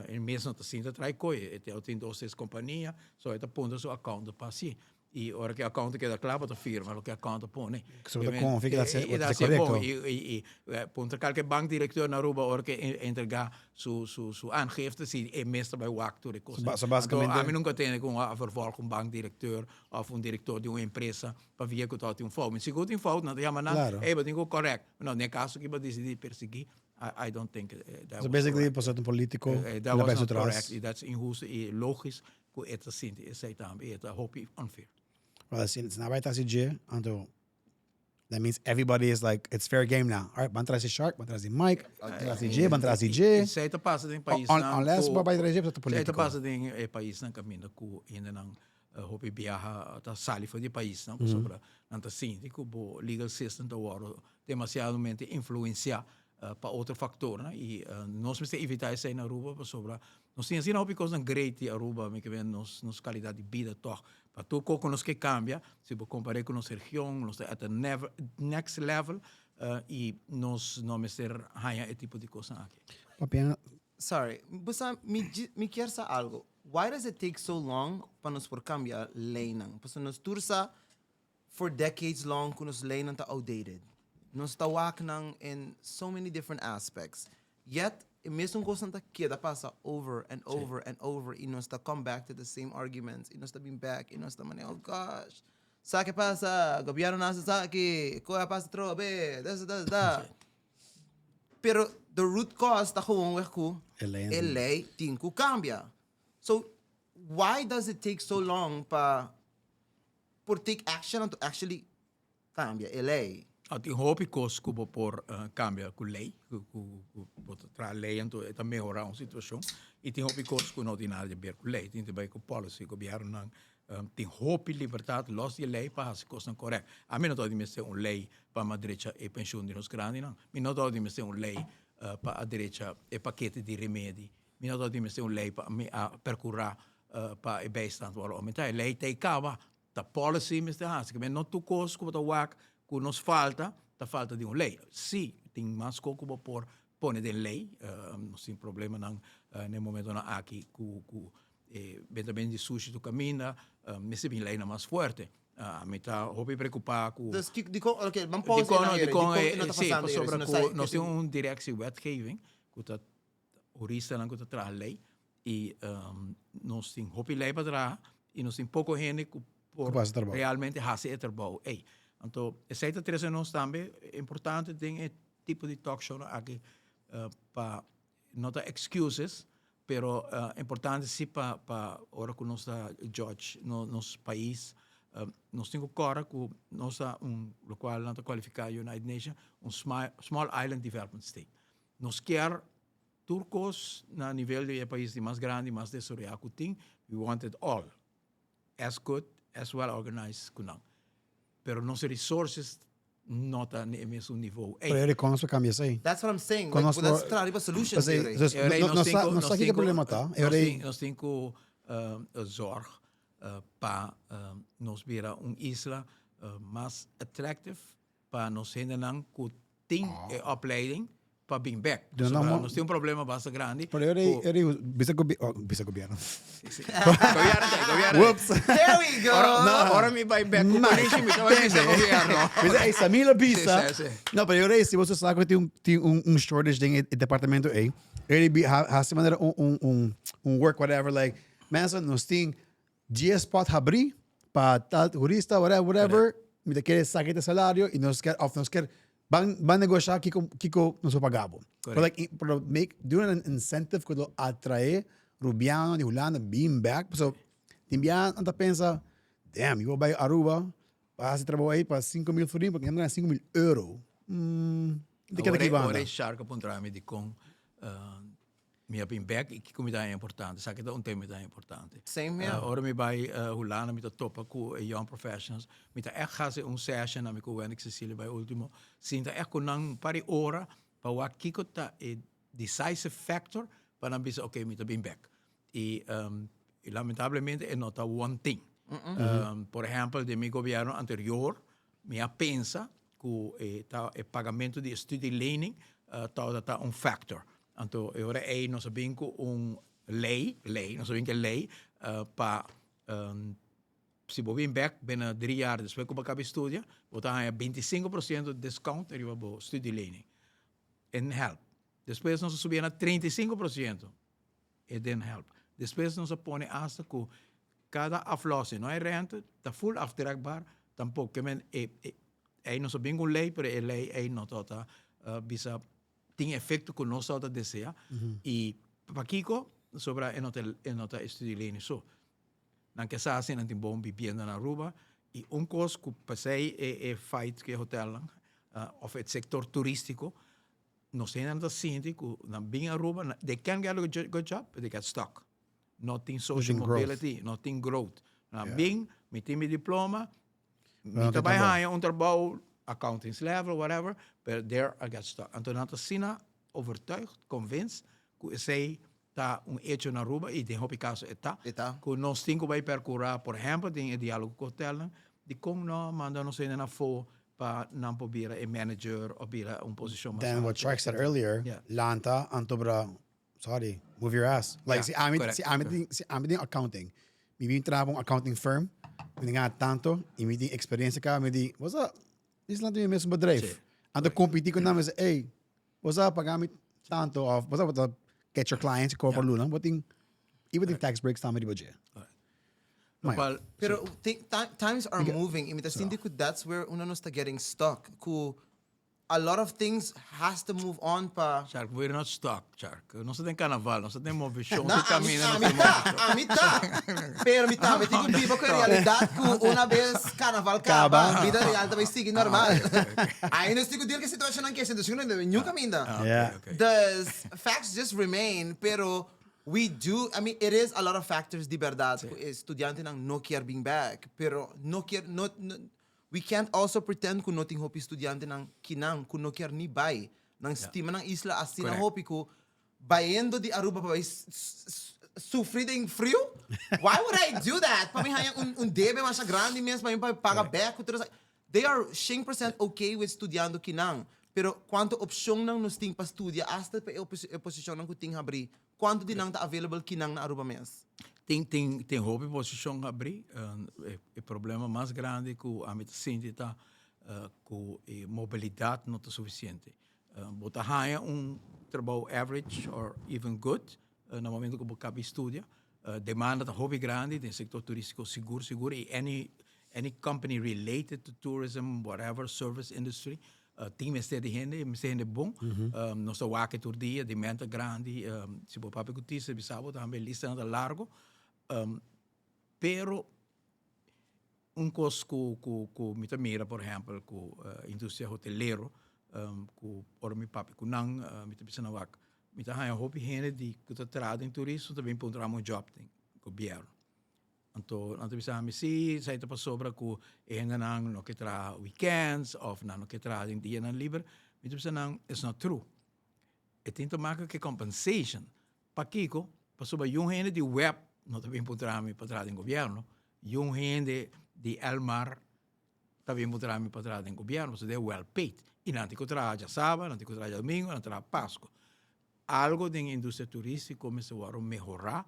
Speaker 3: e mes no ta sinta trae koe e tin dos tres compania so e ta puntra su accountant pa hacié y ora cu e accountant keda cla bo ta firma loke e accountant pone.
Speaker 4: So bo ta confia cu e ta hacié corecto.
Speaker 3: Y puntra calke bank directeur na Aruba ora cu e entrega su su aangifte si e mes ta bay wak tur e cosnan.
Speaker 4: So basicamente.
Speaker 3: Anto ami nunca tende cu a vervolg un bank directeur of un director di un empresa pavia cu ta tin un fout. Mi sigur tin fout, nan ta yama nan, ey bo tin cu correct. No, den e caso aki bo a dicidi persegui, I don't think that
Speaker 4: So
Speaker 3: was
Speaker 4: basically
Speaker 3: correct.
Speaker 4: pasobra ta un politico,
Speaker 3: That
Speaker 4: el a
Speaker 3: was
Speaker 4: bay su
Speaker 3: not
Speaker 4: tras.
Speaker 3: correct y that's inhusto y logisch cu e ta sinti esey tambe y e ta hopi unfair.
Speaker 4: Well, si nan bay ta haci dje, anto that means everybody is like, it's fair game now. Alright, ban trasi Shark, ban trasi Mike, ban trasi dje, ban trasi dje.
Speaker 3: Esey ta pasa den paisnan
Speaker 4: Unless
Speaker 3: cu
Speaker 4: bo bay trasi dje, pasobra ta
Speaker 3: Esey ta
Speaker 4: politico.
Speaker 3: pasa den e paisnan caminda cu hendenan Hopi biaha ta sali for di e paisnan pasobra nan ta sinti ku bo legal system ta wòrdu demasiadamente influensiá pa otro faktornan i nos mester evitá esei na Aruba pasobra nos tin asina hopi kosnan great di Aruba mi ke men nos nos kalidat di bida tòg pa tur kos ku nos ke kambia si bo kompar'é ku nos region nos ta at a never next level i nos no mester haña e tipo di kosnan aki.
Speaker 4: Papia
Speaker 2: Sorry, bo sa mi mi kier sa algo. Why does it take so long pa nos por cambia leynan? Pasobra nos tur sa for decades long cu nos leynan ta outdated. Nos ta wak nan in so many different aspects. Yet, e mesun cosnan ta keda pasa over and over and over y nos ta come back to the same arguments y nos ta bin back y nos ta manera, oh gosh, sa ke pasa, gobierno no haci esaki, cu a pasa atrobe, this, this, that. Pero the root cause ta gewoonweg cu
Speaker 4: E ley
Speaker 2: e ley tin cu cambia. So why does it take so long pa por take action anto actually cambia e ley?
Speaker 3: A tin hopi cos cu bo por cambia cu ley, cu bo ta traha ley anto e ta mehora un situacion. Y tin hopi cos cu no tin nada di ber cu ley, tin di ber cu policy. Gobiernonan Tin hopi libertad los di e ley pa haci cosnan corect. Ami no ta di mester un ley pa mi a drecha e pensioen di nos grandinan. Mi no ta di mester un ley pa a drecha e pakete di remedi. Mi no ta di mester un ley pa mi a percura pa e bijstand worde aumenta. E ley ta e caba. Ta policy mester haci. Kimen no tur cos cu bo ta wak cu nos falta, ta falta di un ley. Si, tin mas cos cu bo por pone den ley. Nos tin problemanan na e momentonan aki cu E bentamen di sushi tur kaminda, mester bin leinan mas fuerte. Mi ta hopi preokupá ku.
Speaker 2: Dus kiko, dikon, oké, ban pausa
Speaker 3: Dikon,
Speaker 2: einan,
Speaker 3: dikon,
Speaker 2: dikon e no ta
Speaker 3: sí,
Speaker 2: pasando ere,
Speaker 3: pasobra
Speaker 2: si nos
Speaker 3: ku
Speaker 2: sa
Speaker 3: nos tin un directie wetgeving ku ta huristanan ku ta traha lei i nos tin hopi lei pa traha i nos tin poko hende ku por
Speaker 4: Ku hasi trabou.
Speaker 3: realmente hasi e trabou ei. Anto esei ta trese nos tambe importante den e tipo di talkshownan aki pa no ta excuses Pero importante si pa pa ora ku nos ta judge no nos pais nos tin ku kòrda ku nos ta un lokual nan ta kualifiká United Nation un small island development state. Nos kier tur kos na nivel di e pais di mas grandi mas desaroyá ku tin, we want it all. As good, as well organized ku nan. Pero nos resources no ta na e mesun nivo.
Speaker 4: Pero e rekons pa kambia esei.
Speaker 2: That's what I'm saying.
Speaker 4: Kon
Speaker 2: Like,
Speaker 4: nos
Speaker 2: let's
Speaker 4: por-
Speaker 2: traha riba solutions
Speaker 4: Pasei,
Speaker 2: hier,
Speaker 4: dus,
Speaker 3: E rei,
Speaker 4: no,
Speaker 3: nos
Speaker 4: no
Speaker 3: tin
Speaker 4: sa,
Speaker 3: ku-
Speaker 4: no
Speaker 3: nos
Speaker 4: sa
Speaker 3: tin
Speaker 4: kiko
Speaker 3: ku-
Speaker 4: problema ta. E
Speaker 3: nos
Speaker 4: rei,
Speaker 3: tin- Nos tin ku zorg pa nos bira un isla mas attractive pa nos hendenan ku tin e opleiding pa bin bek.
Speaker 4: Duna
Speaker 3: Pasobra
Speaker 4: mo-
Speaker 3: nos tin un problema basta grandi.
Speaker 4: Pero e rei,
Speaker 3: ku-
Speaker 4: e rei, bisa gobi, oh, bisa gobierno.
Speaker 3: Gobierno ta, gobierno.
Speaker 4: Whoops.
Speaker 2: There we go.
Speaker 3: Ora, ora mi bai bek ku polishi, mi ta bai bisa gobierno.
Speaker 4: Bisa, ey, Samila bisa.
Speaker 3: Sí, sí, sí.
Speaker 4: No, pero e rei, si bo sa ku tin un, tin un, un shortage den e, e departamento ei. Really hasi manera un un un un work whatever like mensen nos tin 10 spot habri pa tal turista whatever whatever mi ta kere saki te salario y nos kier of nos kier ban ban negosha kiko kiko nos por paga bo. Pero like pero make do an incentive ku lo atrae Rubiano di Hulanda bin back pasobra tin bia nan ta pensa damn mi por bai Aruba pa hasi trabou ei pa 5000 florin porque nan gana 5000 euro. Mm, di keda ki banda.
Speaker 3: Ora e Shark a puntra mi dikon mi a bin bek i kiko mi ta haña importante. Esaki ta un tema mi ta haña importante.
Speaker 2: Same here.
Speaker 3: Ora mi bai Hulanda mi ta topa ku e young professionals. Mi ta ègt hasi un session ami ku Wendy Cecilia bai ultimo. Sinta ègt ku nan un par di ora pa wak kiko ta e decisive factor pa nan bisa ok mi ta bin bek. I lamentablemente e no ta one thing. Por ehempel den mi gobierno anterior mi a pensa ku e ta e pagamento di e studielening tabata ta un factor. Anto e ora ei nos a bin ku un lei, lei, nos a bin ku e lei pa si bo bin bek binnen drie jaar despues ku bo a kaba di studia bo ta haña 25% discount riba bo studielening. E help. Despues nos a subi na 35%. E den help. Despues nos a pone asta ku kada aflossing, no e rente, ta full aftrekbaar, tampoco. Ke men e, e, ei nos a bin ku un lei, pero e lei ei no tabata bisa tin efecto ku nos tabata desea. I pakiko? Sobra e no ta e no ta estudielening so. Nan ke sa si nan tin bon bibienda na Aruba i un kos ku pasei e e fight ku e hotelnan of e sector turistico Nos hendenan ta sinti ku nan bin Aruba, they can get a good job, but they get stuck. No tin social mobility, no tin growth. Nan bin, mi tin mi diploma, mi ta bai haña un trabou, accounting level, whatever, pero there I get stuck. Anto nan ta asina overtuigd, convinced, ku esei ta un hecho na Aruba, i den hopi kaso e ta, ku nos tin ku bai perkurá, por ehèmpel den e diálogo ku hotelnan, dikon no manda nos hendenan afó pa nan por bira e manager of bira un posicion mas
Speaker 4: Then what
Speaker 3: alto.
Speaker 4: Shark said earlier,
Speaker 3: Yeah.
Speaker 4: lanta anto bra, sorry, move your ass. Like,
Speaker 3: Yeah,
Speaker 4: si ami,
Speaker 3: correct,
Speaker 4: si ami tin, si ami tin accounting, mi bin traha pa un accounting firm, mi tin gana tanto, y mi tin experiencia caba, mi di, what's up? Dis lanta mi mes un bedrijf.
Speaker 3: Sí,
Speaker 4: Anto competi cu nan, mi say, hey, what's up, paga mi tanto, of what's up, what's up, get your clients, koop pa luna, bo tin, y bo tin tax breaks tambe riba dje.
Speaker 3: Lo cual,
Speaker 2: Pero times are moving y mi ta sinti cu that's where uno nos ta getting stuck. Cu a lot of things has to move on pa...
Speaker 3: Shark, we're not stuck, Shark. Nos ta den carnaval, nos ta den move show,
Speaker 2: No,
Speaker 3: nos ta camina, nos
Speaker 2: ami
Speaker 3: ta move
Speaker 2: ta,
Speaker 3: show.
Speaker 2: ami ta. Pero mi tambe tin cu biba cu e realidad cu una vez carnaval caba, vida real ta bay sigui normal. Ahí nos tin cu deal cu e situacionnan cu e situacionnan no debe niun caminda.
Speaker 3: Ah, okay, okay.
Speaker 2: Dus facts just remain, pero We do, I mean, it is a lot of factors di berdad cu e studiantenan no kier bin bek, pero no kier, no, no, we can't also pretend cu no tin hopi studiantenan kinan cu no kier ni bay. Nan stima nan isla asina hopi cu bayendo di Aruba pa bay sufri den friu? Why would I do that? Pa mi haña un, un debe masha grandi mes pa mi paga bek cu tur esaki. They are shen percent okay with studiando kinan, pero cuanto opcionnan nos tin pa studia hasta pa e posicionnan cu tin habri, cuanto di nan ta available kinan na Aruba mes?
Speaker 3: Tin tin tin hopi posicion habri, e problema mas grandi cu ami ta sinti ta cu e mobilidad no ta suficiente. Bo ta haña un trabou average or even good na momento cu bo caba di studia. Demanda ta hopi grandi den sector turistico sigur sigur y any any company related to tourism whatever service industry tin mester di hende, mester hende bon. Nos ta wak tur dia, demanda ta grandi. Si bo papia cu Tisa bisa bo tambe listanan ta largo. Pero Un kos ku ku ku mi ta mira por ehèmpel ku industria hotelero ku ora mi papia ku nan mi ta bisa nan wak mi ta haña hopi hende di ku ta traha den turismo ta bin puntra mi un job den gobièrnu. Anto nan ta bisa mi si esei ta pasobra ku e hendenan no ke traha weekends òf nan no ke traha den dianan liber. Mi ta bisa nan it's not true. E tin te maken ku e compensation. Pakiko? Pasobra yun hende di web no ta bin puntra mi pa traha den gobièrnu, yun hende di Elmar ta bin puntra mi pa traha den gobièrnu, pasobra they are well paid. I nan tin ku traha djasaba, nan tin ku traha djadumingu, nan traha Pasku. Algo den industria turístiko mester wòrdu mehorá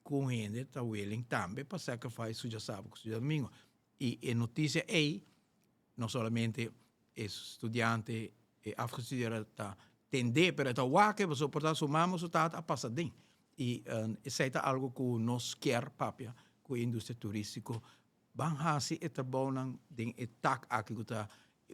Speaker 3: ku un hende ta willing tambe pa sacrifice su djasaba ku su djadumingu. I e notisia ei no solamente e studiante, e afgestudeerde ta. tendé, pero e ta wak e pasobra por ta su mama o su tata a pasa den. I esei ta algu ku nos kier papia ku e industria turístiko. Ban hasi e trabounan den e tak aki ku ta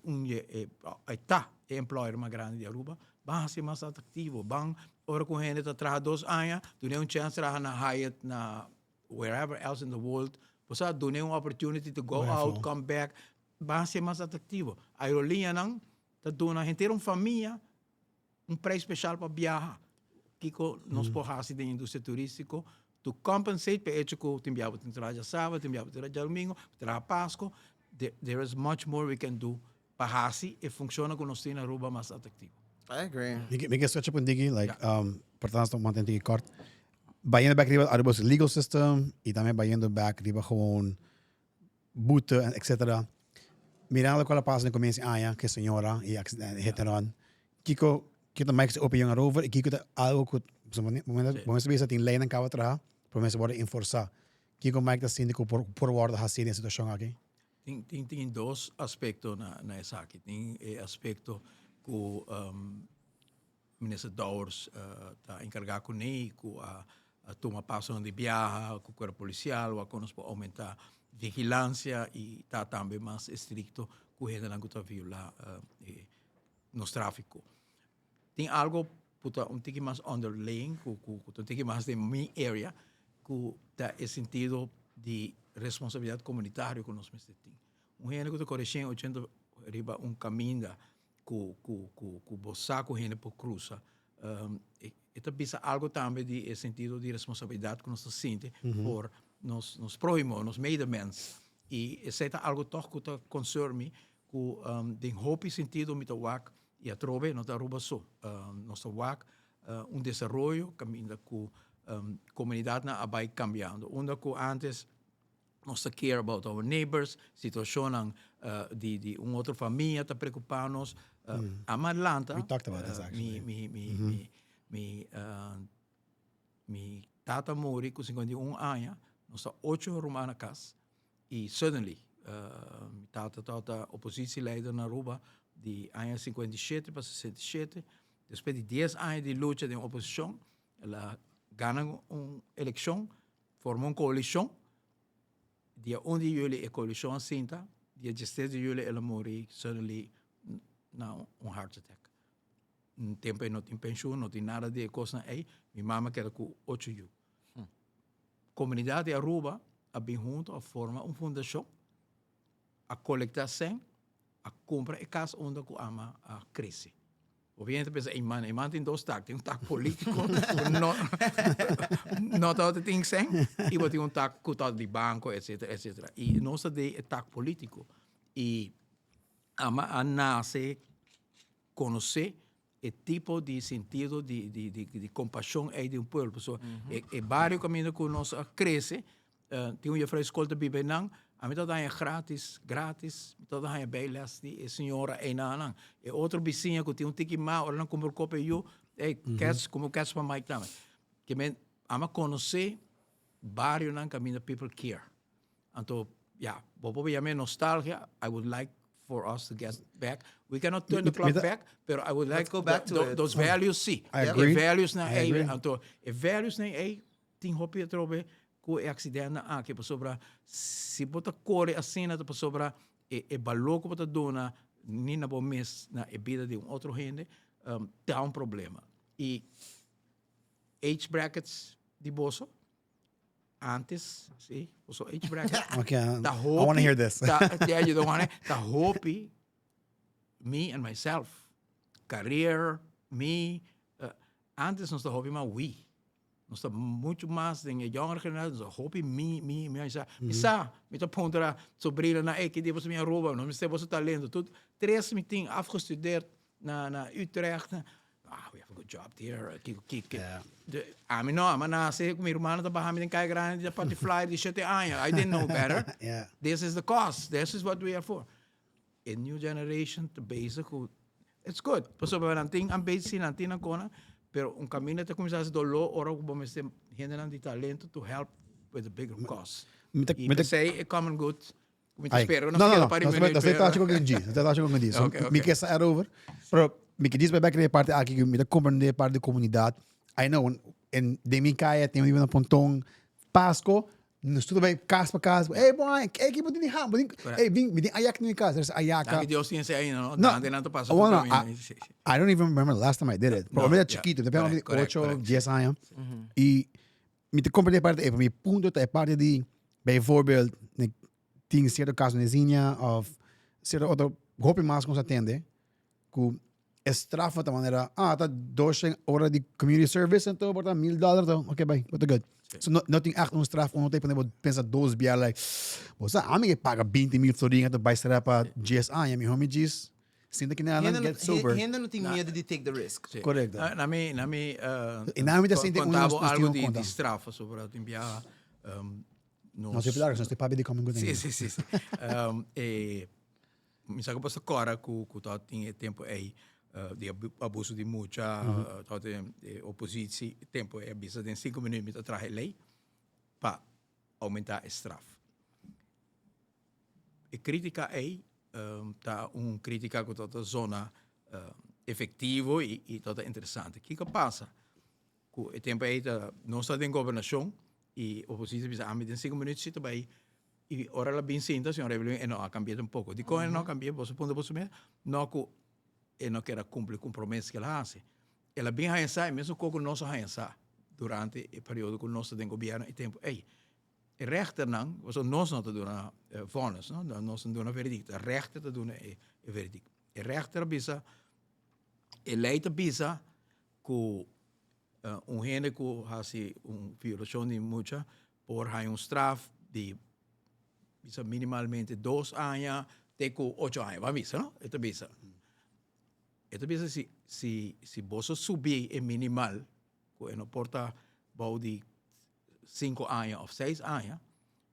Speaker 3: un di e e ta e employer mas grandi di Aruba. Ban hasi mas atraktivo. Ban ora ku hende ta traha dos aña dun'é un chèns traha na Hyatt na wherever else in the world. Bo sa dun'é un opportunity to go out, come back. Ban hasi mas atraktivo. Aerolíneanan ta duna henter un famia un prijs special pa biaha. Kiko nos por hasi den industria turístiko to compensate pa e hecho ku tin biaha bo tin traha djasabra, tin biaha bo tin traha djadumingu, bo traha Pasko. There is much more we can do pa hasi e funshonnan ku nos tin na Aruba mas atraktivo.
Speaker 2: I agree.
Speaker 4: Mi ke switch up un tiki, like, por tanto, mantén tiki kort. Bayendo back riba Aruba's legal system y tambe bayendo back riba gewoon boete en etcetera. Mirando locual a pasa den comienzo di aña cu e señora y accidente hit and run, kico kico ta Mike su opinion arover y kico ta algo cu bo mester bisa tin leynan caba traha pero mester wordo enforsa. Kico Mike ta sinti cu por por wordo haci den e situacion aki?
Speaker 3: Tin tin tin dos aspecto na na esaki. Tin e aspecto cu Minister Dowers ta encarga cu ne cu a tuma pasonan di biaha cu cuerpo policial wak nos por aumenta vigilancia y ta tambe mas estricto cu hendenan cu ta viola nos trafico. Tin algo cu ta un tiki mas underlaying cu ta un tiki mas den mi area cu ta e sentido di responsabilidad comunitario cu nos mester tin. Un hende cu ta core shen ochenta riba un caminda ku ku ku ku bo sa ku hende por krusa. E e ta bisa algo tambe di e sentido di responsabilidat ku nos ta sinti por nos nos próhimo, nos medemens. I esei ta algo tòg ku ta concern mi ku den hopi sentido mi ta wak i atrobe no ta Aruba so. Nos ta wak un desaroyo kaminda ku komunidatnan a bai kambiando. Unda ku antes Nos ta care about our neighbors, situacionnan di di un otro famia ta preocupa nos. Ama lanta.
Speaker 4: We talked about this actually.
Speaker 3: Mi mi mi mi mi tata muri cu 51 aña, nos ta ocho ruman na cas y suddenly mi tata tabata opositieleider na Aruba di aña 57 pa 67, despues di dies aña di lucha den oposicion el a gana un eleccion. Forma un coalicion, dia un di juli e coalicion a sinta, dia diestres di juli el a muri suddenly na un heart attack. Un tempo e no tin pensioen, no tin nada di e cosnan ey, mi mama keda cu ocho yu. Comunidad di Aruba a bin hunto a forma un fundacion, a colecta cen, a cumpra e cas unda cu ama a crece. Hopi hende ta pensa, ey man, ey man tin dos tak, tin un tak politico cu no, no tabata tin cen, y bo tin un tak cu ta di banco, etcetera, etcetera. Y nos ta den e tak politico. Y ama a nace conoce e tipo di sentido di, di, di, di compasion ey di un pueblo. Pasobra e, e bario caminda cu nos a crece, Tin un jefrouw di skol ta biba einan, ami tabata haña gratis, gratis, mi tabata haña bijles di e señora einanan. E otro bisiña ku tin un tiki mas, ora nan kumpra un kopa e yu, ey, kets, kumpra un kets pa Mike tambe. Ke men, ami a konosé barionan kaminda people care. Anto, ya, bo por yam'é nostalgia, I would like for us to get back. We cannot turn the clock back, pero I would like
Speaker 2: go back to it.
Speaker 3: those values, sí.
Speaker 4: I agree.
Speaker 3: E values nan
Speaker 4: I
Speaker 3: ey,
Speaker 4: agree.
Speaker 3: anto, e values nan ey Tin hopi atrobe ku e aksidentnan aki pasobra si bo ta kore asina ta pasobra e e balor ku bo ta duna ni na bo mes na e bida di un otro hende ta un problema. I age brackets di boso antes si boso age bracket
Speaker 4: Okay,
Speaker 3: ta
Speaker 4: I wanna
Speaker 3: hopi
Speaker 4: hear this.
Speaker 3: ta yeah you don't wanna ta hopi me and myself career me antes nos ta hopi mas we. Nos ta mucho mas den e jongere generatie, nos ta hopi mi, mi, mi, mi sa, mi sa, mi ta puntra sobrinonan, ey, ki dia boso bin Aruba? Nos mester boso talento. Tur tres mi tin afgestudeerd na, na Utrecht. Ah, we have a good job there. Kiko, kiko, kiko. De, ami no, ami a nace cu mi rumannan ta baha mi den Kaya Grandi ta parti flyer di shete aña. I didn't know better. This is the cause. This is what we are for. E new generation ta bezig ku it's good pasobra nan tin ambitie nan tin nan kona pero un kaminda ta kuminsá hasi doló ora ku bo mester hendenan di talento to help with the bigger cause
Speaker 4: Mi ta-
Speaker 3: i
Speaker 4: mi ta-
Speaker 3: p'esei e common good ku mi ta
Speaker 4: Ay,
Speaker 3: spera ku
Speaker 4: no,
Speaker 3: nos
Speaker 4: no,
Speaker 3: keda
Speaker 4: no,
Speaker 3: pa
Speaker 4: nos
Speaker 3: riba
Speaker 4: nos ta tachi con G, nos ta tachi con G. So,
Speaker 3: Okay,
Speaker 4: mi
Speaker 3: okay.
Speaker 4: ke sa erover. Pero. Mi ke djis bai bek riba e parti aki ku mi ta komprende e parti di komunidat. I know, en den mi kaya tin un na Ponton, Pasko, nos tur ta bai kas pa kas, ey bo aña, ey ki bo tin di ham, bo tin, ey bin, mi tin ayaka den mi kas, there's ayaka.
Speaker 3: Danki Dios tin esei ainda, no?
Speaker 4: No,
Speaker 3: Dante nan ta pasa
Speaker 4: well,
Speaker 3: tur
Speaker 4: no,
Speaker 3: kaminda.
Speaker 4: I,
Speaker 3: Sí, sí.
Speaker 4: I don't even remember the last time I did it.
Speaker 3: No,
Speaker 4: Pero mi ta
Speaker 3: yeah,
Speaker 4: chikitu, mi ta
Speaker 3: correct, correct,
Speaker 4: ocho,
Speaker 3: correct.
Speaker 4: dies aña. I mi ta komprende e parti ei, pero mi punto ta e parti di, bijvoorbeeld, tin cierto caso den Zinia of cierto otro hopi mas ku nos a tende ku e straf ta manera ah ta 200 ora di community service anto por ta $1000 to okay bai bo ta good. So no no tin echt un straf ku no ta pone bo pensa dos bia like bo sa ami ke paga 20,000 florin anto bai sera pa dies aña miho mi djis sinta kina nan get sober.
Speaker 2: Hende no tin miedo di take the risk.
Speaker 3: Sí.
Speaker 4: Correcto.
Speaker 3: Na mi na mi
Speaker 4: I na mi ta sinti un
Speaker 3: contabo
Speaker 4: nos tin
Speaker 3: algo
Speaker 4: un
Speaker 3: di
Speaker 4: konta.
Speaker 3: di straf pasobra tin biaha nos
Speaker 4: Nos tin nos tin papia di common good
Speaker 3: Sí, sí, sí, sí. E, mi sa ku boso kòrda ku ku tabatin e tempu ei di abuso di mucha, tabatin e opositsie tempu ei a bisa den sinku minüt mi ta traha e lei pa oumentá e straf. E krítika ei ta un krítika ku tabata zona efektivo i tabata interesante. Kiko a pasa? Ku e tempu ei ta nos ta den gobernashon i oposishon ta bisa ami den sinku minüt si ta bai i ora el a bin sinta señor Evelyn e no a kambia tampoco. Dikon e no a kambia? Boso puntra boso mes? No ku e no kier a kumpli ku un promesa ku el a hasi. El a bin haña sa e mesun kos ku nos a haña sa durante e periodo ku nos ta den gobièrnu e tempu ei. E rechternan, pasobra nos no ta duna vònis, no, nos no ta duna veredikto, e rechter ta duna e veredikto. E rechter a bisa, e lei ta bisa ku un hende ku hasi un violashon di mucha por haña un straf di bisa minimalmente dos aña te ku ocho aña, ban bisa no, e ta bisa. E ta bisa si si si boso subi e minimal ku e no por ta bou di sinku aña òf seis aña,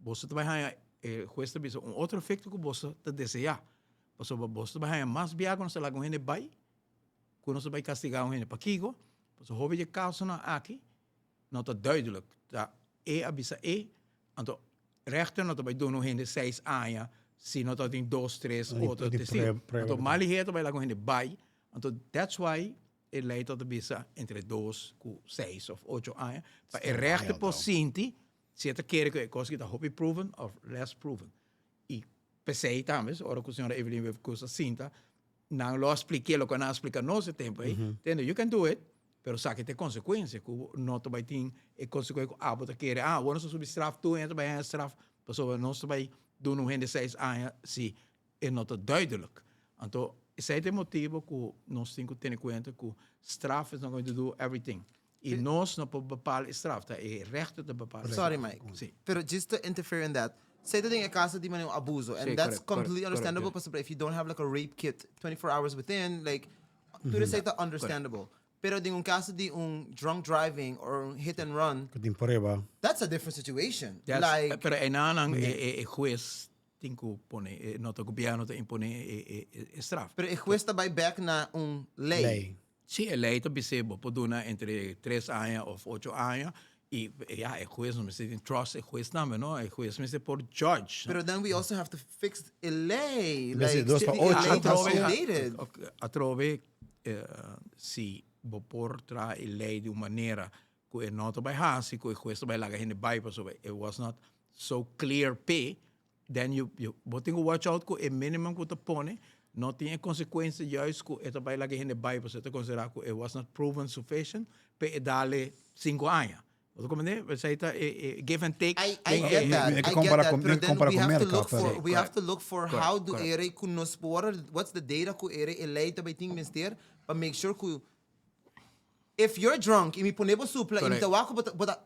Speaker 3: boso ta bai haña, e hues ta bisa, un otro efekto ku boso ta deseá, pasobra boso ta bai haña mas bia ku nos ta laga un hende bai ku nos ta bai kastigá un hende. Pakiko? Pasobra hopi di e kasonan aki no ta duidelijk. Ta e a bisa e, anto rechter no ta bai duna un hende seis aña si no tabatin dos, tres otro testigo. Anto mal i hei ta bai laga un hende bai. Anto that's why e lei ta bisa entre dos ku seis of ocho aña pa e rechter por sinti si e ta kere ku e kos aki ta hopi proven of less proven. I p'esei tambe ora ku señora Evelyn Wever-Croes a sinta Nan lo a spliké loke nan a splika nos e tempu ei. Tende, you can do it, pero sa ki ta e konsekuensia, ku no ta bai tin e konsekuensia ku abo ta kere. Ah, awor nos ta subi straf, tur hende ta bai haña straf, pasobra nos ta bai duna un hende seis aña si e no ta duidelijk. Anto, esei ta e motibu ku nos tin ku tene kuenta ku straf is not going to do everything. I nos no por bepal e straf, ta e rechter ta bepal e straf.
Speaker 2: Sorry Mike,
Speaker 3: Sí.
Speaker 2: pero just to interfere in that, say ta den e caso di manera un abuso, and
Speaker 3: Sí,
Speaker 2: that's
Speaker 3: correct, correct,
Speaker 2: completely
Speaker 3: correct,
Speaker 2: understandable,
Speaker 3: yeah.
Speaker 2: pasobra if you don't have like a rape kit 24 hours within, like, tur esei ta understandable. Pero den un caso di un drunk driving or un hit and run,
Speaker 4: Ku tin prueba.
Speaker 2: that's a different situation.
Speaker 3: That's,
Speaker 2: Like,
Speaker 3: pero einan e, e, e hues tin ku pone, e no ta gobierno ta impone e, e, e, e straf.
Speaker 2: pero e hues ta bai back na un ley.
Speaker 4: Lei.
Speaker 3: Sí, e ley ta bis'é bo por duna entre tres aña of ocho aña y ya e hues no mester tin trust e hues tambe no, e hues mester por judge.
Speaker 2: Pero then we also have to fix e ley.
Speaker 4: Mester
Speaker 2: Like,
Speaker 4: dos pa
Speaker 2: e
Speaker 4: ocho,
Speaker 2: ley ta
Speaker 4: atrobe-
Speaker 2: outdated.
Speaker 3: Atrobe si bo por traha e ley di un manera ku e no ta bai hasi ku e hues ta bai laga hende bai pasobra it was not so clear p'e Then you, you, bo tin ku watch out ku e minimum ku ta pone no tin e konsekuensia juist ku e ta bai laga e hende bai pasobra e ta konsiderá ku e was not proven sufficient pa e dale sinku aña. Bo ta komprendé? Esei ta e e give and take
Speaker 2: I, I
Speaker 3: den
Speaker 2: get
Speaker 3: e.
Speaker 2: that,
Speaker 4: Mi
Speaker 2: I
Speaker 4: ke
Speaker 2: get
Speaker 4: kompara
Speaker 2: that,
Speaker 4: ku, mi
Speaker 2: pero
Speaker 4: ke
Speaker 2: then
Speaker 4: kompara
Speaker 2: we
Speaker 4: ku
Speaker 2: have to
Speaker 4: Merka,
Speaker 2: look
Speaker 4: pero.
Speaker 2: for, we have to look for
Speaker 3: Correct,
Speaker 2: how do
Speaker 3: correct.
Speaker 2: ere ku nos por, what's the data ku ere e lei ta bai tin mester pa make sure ku If you're drunk y mi pone bo supla y mi ta wak cu bo ta, bo ta,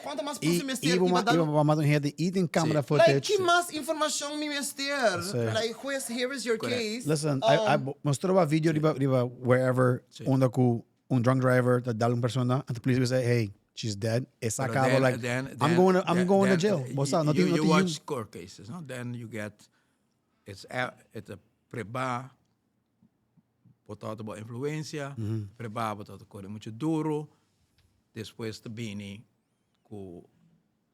Speaker 2: cuanto mas pus mi mester
Speaker 4: Y bo
Speaker 2: y bo
Speaker 4: ma, y
Speaker 2: dan
Speaker 4: bo mata un hende y tin camera
Speaker 2: Like,
Speaker 4: footage.
Speaker 2: ki mas informacion mi mester? Like, juez, here is your case.
Speaker 4: Listen, I, I mostró ba video riba, riba wherever, unda cu un drunk driver ta dal un persona and the police will say, hey, she's dead. E sa
Speaker 3: Pero
Speaker 4: cabo
Speaker 3: then-
Speaker 4: like,
Speaker 3: then-
Speaker 4: I'm
Speaker 3: then-
Speaker 4: going to, I'm
Speaker 3: then-
Speaker 4: going to
Speaker 3: then
Speaker 4: jail. Bo sa, no
Speaker 3: you,
Speaker 4: tin, no
Speaker 3: you
Speaker 4: tin
Speaker 3: watch court cases, no? Then you get, it's a, it's a preba Bo tabata bo influencia, preba bo tabata kore mucho duro, despues ta bini ku,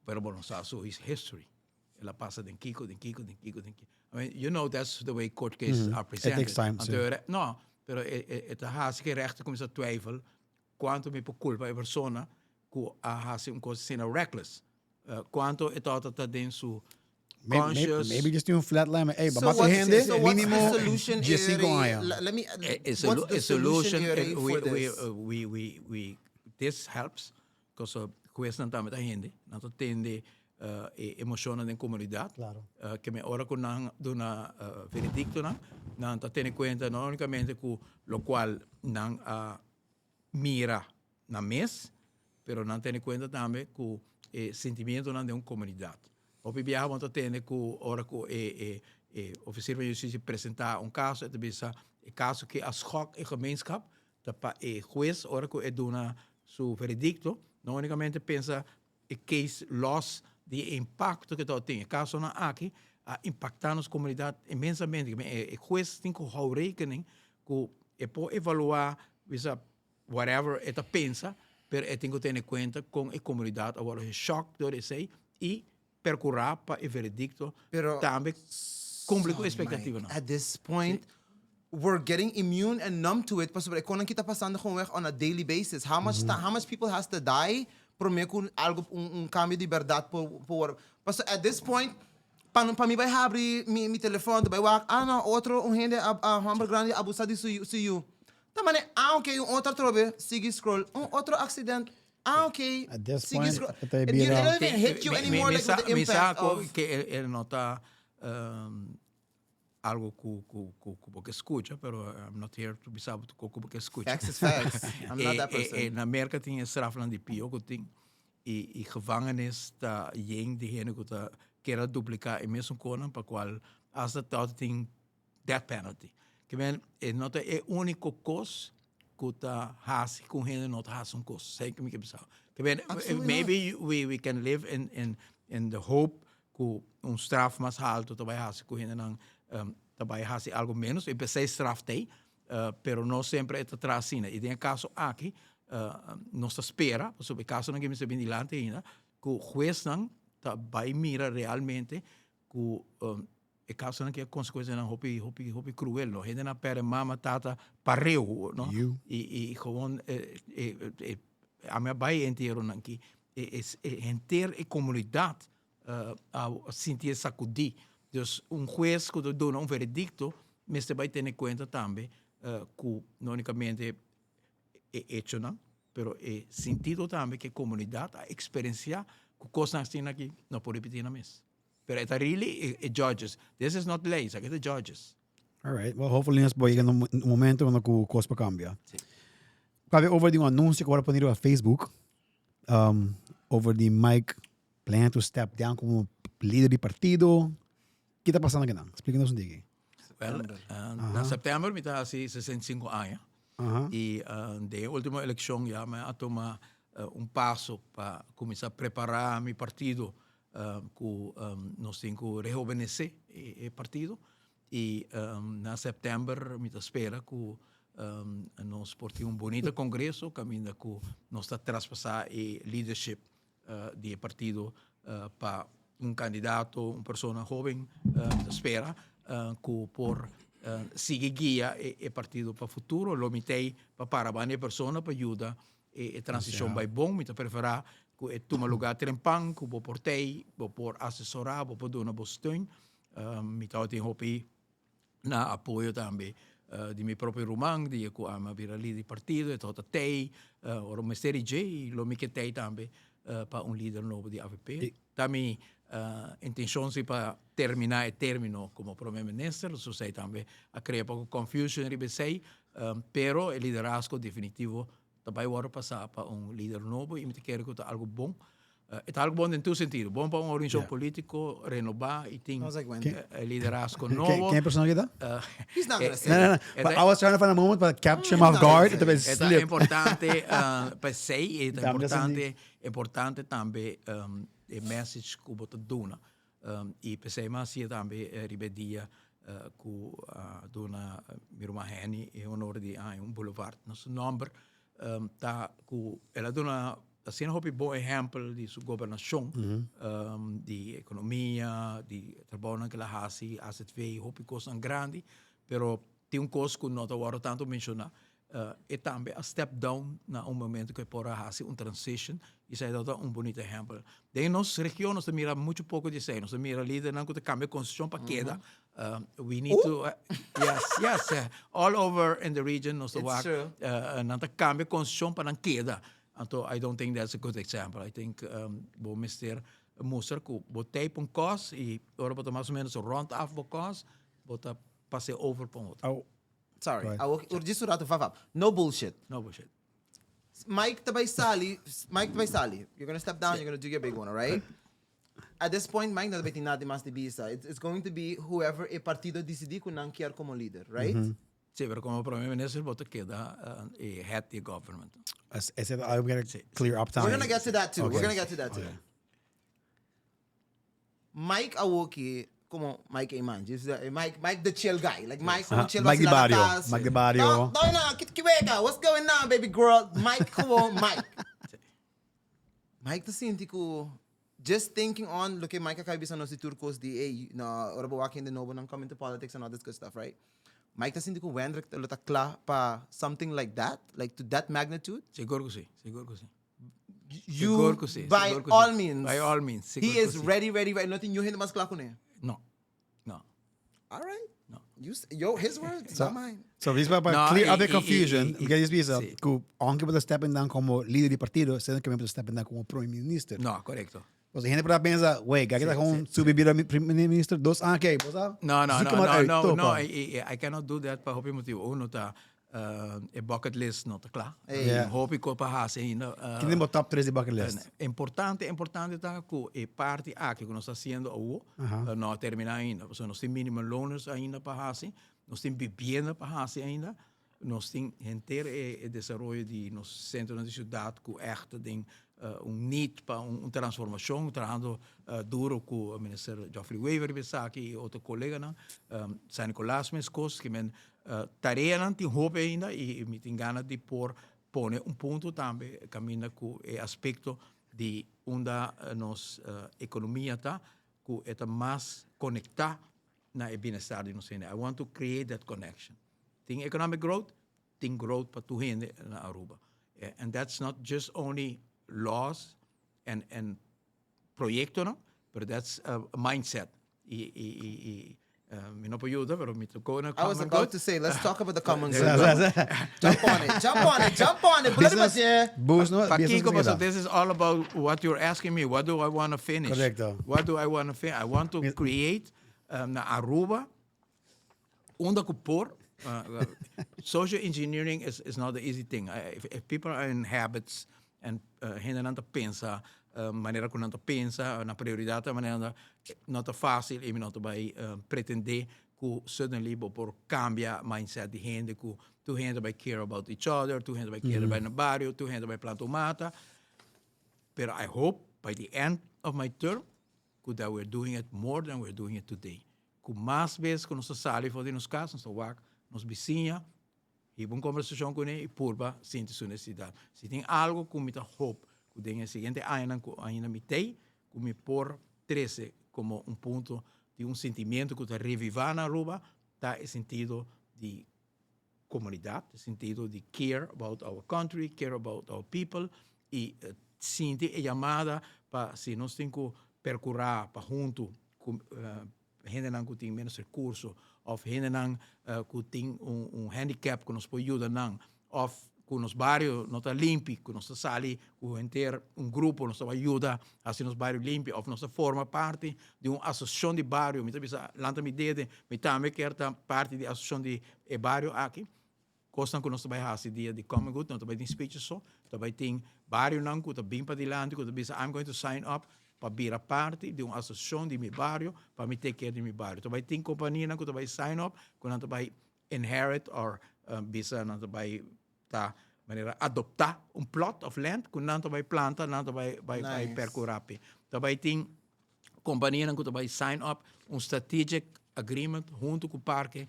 Speaker 3: pero bo no sa su history. El a pasa den kiko, den kiko, den kiko, den kiko. I mean, you know that's the way court cases are presented.
Speaker 4: It takes time,
Speaker 3: Anto
Speaker 4: sí.
Speaker 3: no, Pero e, e, e ta hasi ku e rechter kuminsá twijfel kuantu mi por kulpa e persona ku a hasi un kos asina reckless. Kuantu e tabata ta den su conscious.
Speaker 4: Maybe just tin un flatline, maar hey,
Speaker 2: So
Speaker 4: mata
Speaker 2: what's,
Speaker 4: hende
Speaker 2: so what's the
Speaker 4: minimo
Speaker 2: solution,
Speaker 4: 15
Speaker 2: Eri?
Speaker 4: aña.
Speaker 2: Let me,
Speaker 3: E, e
Speaker 2: what's
Speaker 3: solu-
Speaker 2: the
Speaker 3: e
Speaker 2: solution,
Speaker 3: solution,
Speaker 2: Eri,
Speaker 3: we,
Speaker 2: for
Speaker 3: we,
Speaker 2: this?
Speaker 3: we, this helps, because huesnan tambe ta hende, nan ta tende e emocionnan den comunidad.
Speaker 1: Claro.
Speaker 3: Ke men ora ku nan duna veredictonan, nan ta tene cuenta no unicamente ku locual nan a mira nan mes, pero nan tene cuenta tambe cu e sentimientonan den un comunidad. Hopi biaha bo ta tende cu ora cu e e e oficier van justitie presenta un caso, e ta bisa e caso ki a schok e gemeenschap, ta pa e hues ora cu e duna su veredicto, no unicamente pensa e case los di e impacto cu ta tin. E casonan aki a impacta nos comunidad inmensamente. E e hues tin cu hou rekening cu e por evalua bisa whatever e ta pensa, pero e tin cu tene cuenta con e comunidad a worde geshock door esey y percura pa e veredicto
Speaker 2: Pero,
Speaker 3: tambe cumpli cu
Speaker 2: Mike,
Speaker 3: expectativanan.
Speaker 2: At this point, we're getting immune and numb to it pasobra e konan ki ta pasando gewoonweg on a daily basis. How much mm -hmm. how much people has to die prome ku algo un, un cambio di berdad por por word. Paso at this point pa pa mi bai habri mi mi telefon bai wak ah no otro un hende a, a homber grandi abusa di su su yu. Ta mane ah ok un otro atrobe sigui scroll un otro accident ah ok
Speaker 4: At this
Speaker 2: sigui
Speaker 4: point,
Speaker 2: scroll.
Speaker 4: e ta
Speaker 2: It,
Speaker 4: bira-
Speaker 2: it don't even hit you anymore like with the
Speaker 3: Mi sa
Speaker 2: impact
Speaker 3: ku
Speaker 2: of
Speaker 3: ke e no ta algo ku ku ku ku bo ke skucha, pero I'm not here to bisa bo ku ku bo ke skucha.
Speaker 2: Facts is facts. I'm not that person.
Speaker 3: E, e, na Merka tin e strafnan di pio ku tin i i gevangenis ta yen di hende ku ta kere dupliká e mesun konan pa kual hasta ta tin death penalty. Ke men e no ta e úniko kos ku ta hasi ku un hende no ta hasi un kos. Esei ku mi ke bisa. Ke men
Speaker 2: Absolutely
Speaker 3: maybe we we can live in in in the hope ku un straf mas haltu ta bai hasi ku hendenan ta bai hasi algu ménos, e p'esei straf t'ei, pero no semper e ta traha asina. I den e kaso aki nos ta spera, pasobra e kasonan ke mester bin dilanti ainda, ku huesnan ta bai mira realmente ku e kasonan ke konsekuensianan hopi hopi hopi kruel, no. Hendenan a pèrdè mama, tata, pareu, no. I i gewoon ami a bai e entieronan aki, e henter e komunidat a sinti e sakudí. Dus un hues ku ta duna un veredikto mester bai tene kuenta tambe ku no únikamente e echonan, pero e sintido tambe ku e komunidat a eksperensiá ku kosnan asina aki no por ripití nan mes. Pero e ta really e judges. This is not ley, esaki ta judges.
Speaker 4: Alright, well hopefully nos por yega na un momento unda ku kos por kambia.
Speaker 3: Sí.
Speaker 4: Papia over di un anuncio ku a wòrdu pone riba Facebook over di Mike Plan to step down como lider di partido. Ki ta pasando akinan? Splika nos un tiki.
Speaker 3: Well, na september mi ta hasi 65 aña. I den e ultimo elekshon ya mi a tuma un paso pa kuminsá prepará mi partido ku nos tin ku rehobenesé e partido. I na september mi ta spera ku nos por tin un bunita kongreso kaminda ku nos ta traspasá e leadership di e partido pa un kandidato, un persona hoben mi ta spera ku por sigui guia e partido pa futuro. Lo mi t'ei pa para banda e persona pa yuda e transishon bai bon. Mi ta preferá ku e tuma lugá trempan, ku bo por t'ei, bo por asesorá, bo por duna bo steun. Mi tabatin hopi na apoyo tambe di mi propio ruman, di ku ami a bira lider di partido, e tabata tei, ora mester di dje i lo mi ke tei tambe pa un lider nobo di avp. Ta mi intencion si pa termina e termino como prome minister, so esei tambe a crea poco confusion riba esei, pero e liderazgo definitivo ta bai wòrdu pasá pa un lider nobo i mi ta kere ku ta algu bon. E ta algu bon den tur sentido. Bon pa un organisashon polítiko renobá i tin liderazgo nobo.
Speaker 4: Ken e persona aki ta?
Speaker 2: He's not gonna say.
Speaker 4: No, no, no. But I was trying to find a moment pa capture him off guard. E ta
Speaker 3: E ta importante pa esei, e ta importante, importante tambe e message ku bo ta duna. I p'esei mi a hasié tambe riba e dia ku a duna mi ruman Henny e honor di haña un boulevard na su nòmber, ta ku el a duna asina hopi bon ehèmpel di su gobernashon, di ekonomia, di trabounan ku el a hasi, AZV, hopi kosnan grandi, pero. Tin un kos ku no ta wòrdu tantu menshoná, e tambe a step down na un momento ku e por a hasi un transition i esei tabata un bunita ehèmpel. Den nos region nos ta mira muchu poko di esei, nos ta mira lidernan ku ta kambia konstitushon pa keda. We need to, yes, yes, all over in the region nos ta wak nan ta kambia konstitushon pa nan keda. Anto I don't think that's a good example. I think bo mester mustra ku bo tei pa un kos i ora bo ta mas o menos rond af bo kos, bo ta Pas'é over pa un otro.
Speaker 4: Au.
Speaker 2: Sorry,
Speaker 4: Go ahead.
Speaker 2: awo urgi su rato vavap. No bullshit.
Speaker 3: No bullshit.
Speaker 2: Mike ta bai sali, Mike ta bai sali. You're gonna step down, you're gonna do your big one, alright? At this point, Mike no ta bai tin nada mas di bisa. It's going to be whoever e partido dicidi cu nan kier como lider, right?
Speaker 3: Sí, pero como prome minister bo ta keda e head di e government.
Speaker 1: Is it, I'm gonna clear up
Speaker 2: We're
Speaker 1: time.
Speaker 2: gonna get to that too. We're
Speaker 1: Okay.
Speaker 2: gonna get to that too.
Speaker 1: Okay.
Speaker 2: Mike awoki como Mike Eman, just Mike, Mike the chill guy, like Mike como
Speaker 4: Ah,
Speaker 2: chill
Speaker 4: Mike di
Speaker 2: vacila na
Speaker 4: barrio,
Speaker 2: cas.
Speaker 4: Mike di barrio.
Speaker 2: No, no, no, ki wega, what's going on baby girl? Mike gewoon Mike. Mike ta sinti cu just thinking on loke Mike a caba bisa nos di tur cos di ey, no, ora bo wak hende nobo nan come into politics and all this good stuff, right? Mike ta sinti cu Wendrick lo ta cla pa something like that, like to that magnitude?
Speaker 3: Sigur cu si, sigur cu si.
Speaker 2: You,
Speaker 3: Sigur cu si,
Speaker 2: by
Speaker 3: sigur cu
Speaker 2: all
Speaker 3: si.
Speaker 2: means.
Speaker 3: By all means, sigur
Speaker 2: He
Speaker 3: cu
Speaker 2: is
Speaker 3: si.
Speaker 2: ready, ready, ready. No tin niun hende mas kla kuné.
Speaker 3: No, no.
Speaker 2: All right.
Speaker 3: No.
Speaker 2: You, yo, his words, not mine.
Speaker 4: So, dis pa
Speaker 3: No,
Speaker 4: clear up the confusion, porque dis bisa
Speaker 3: si.
Speaker 4: ku aunque bo ta stepping down como líder di partido, sendo que bo ta stepping down como prome minister.
Speaker 3: No, correcto.
Speaker 4: Pues hende por a pensa, wey, kaki ta gewoon subi bira prome minister dos aña kei, bo sa?
Speaker 3: No, no,
Speaker 4: Zoek
Speaker 3: no,
Speaker 4: maar
Speaker 3: no,
Speaker 4: uit,
Speaker 3: no,
Speaker 4: topa.
Speaker 3: no, I cannot do that pa hopi motibo. Uno ta e bucket list no ta kla.
Speaker 4: Yeah.
Speaker 3: Hopi kos pa hasi ainda.
Speaker 4: Kin den bo top tres di bucket list?
Speaker 3: Importante, importante ta ku e parti aki ku nos ta hasiendo awo no a termina ainda. Pasobra nos tin minimum loaners ainda pa hasi, nos tin bibienda pa hasi ainda, nos tin henter e desaroyo di nos sentronan di siudat ku ègt den un need pa un transformashon, trahando duro ku Minister Geoffrey Wever riba esaki i otro koleganan. San Nicolas meskos, ke men Tareanan tin hopi ainda y mi tin gana di por pone un punto tambe caminda cu e aspecto di unda nos economia ta, cu e ta mas conecta na e bienestar di nos hende. I want to create that connection. Tin economic growth, tin growth pa tur hende na Aruba. And that's not just only laws and and proyectonan, pero that's a mindset. Y, y, y, y mi no por yuda, pero mi ta go na
Speaker 2: I was
Speaker 3: common
Speaker 2: about
Speaker 3: good.
Speaker 2: to say, let's talk about the common good.
Speaker 4: Jump
Speaker 2: Jump on it, jump on it, jump on it.
Speaker 4: Business,
Speaker 2: Business,
Speaker 4: bus, no, business
Speaker 3: Pakico,
Speaker 4: keda.
Speaker 3: so this is all about what you're asking me. What do I want to finish?
Speaker 4: Correcto.
Speaker 3: What do I want to finish? I want to create na Aruba Unda cu por, social engineering is is not the easy thing. If if people are in habits and hendenan ta pensa manera cu nan ta pensa, nan prioridad ta manera nan ta, no ta facil y mi no ta bay pretende cu suddenly bo por cambia mindset di hende cu tur hende ta bay care about each other, tur hende ta bay care bay na bario, tur hende ta bay planta un mata. Pero I hope by the end of my term cu that we're doing it more than we're doing it today. Ku mas bes ku nos ta sali for di nos kas, nos ta wak nos bisiña, hiba un kombersashon kuné i purba sinti su nesesidat. Si tin algu ku mi ta hop ku den e siguiente añanan ku ainda mi tei, ku mi por trese komo un punto di un sentimiento ku ta revivá na Aruba, ta e sentido di komunidat, e sentido di care about our country, care about our people i sinti e yamada pa si nos tin ku perkurá pa huntu ku hendenan ku tin menos rekurso òf hendenan ku tin un handicap ku nos por yuda nan òf ku nos bario no ta limpi ku nos ta sali ku henter un grupo nos ta bai yuda hasi nos bario limpi òf nos ta forma parti di un asosiashon di bario mi ta bisa lanta mi dede mi tambe kier ta parti di asosiashon di e bario aki. Kosnan ku nos ta bai hasi dia di Common Good no ta bai tin speeches so, ta bai tin barionan ku ta bin padilanti ku ta bisa I'm going to sign up pa bira parti di un asosiashon di mi bario pa mi take care di mi bario. Ta bai tin kompanianan ku ta bai sign up ku nan ta bai inherit or bisa nan ta bai ta manera adopta un plot of land ku nan ta bai planta, nan ta bai bai bai perkura p'e. Ta bai tin Kompanianan ku ta bai sign up un strategic agreement huntu ku Parke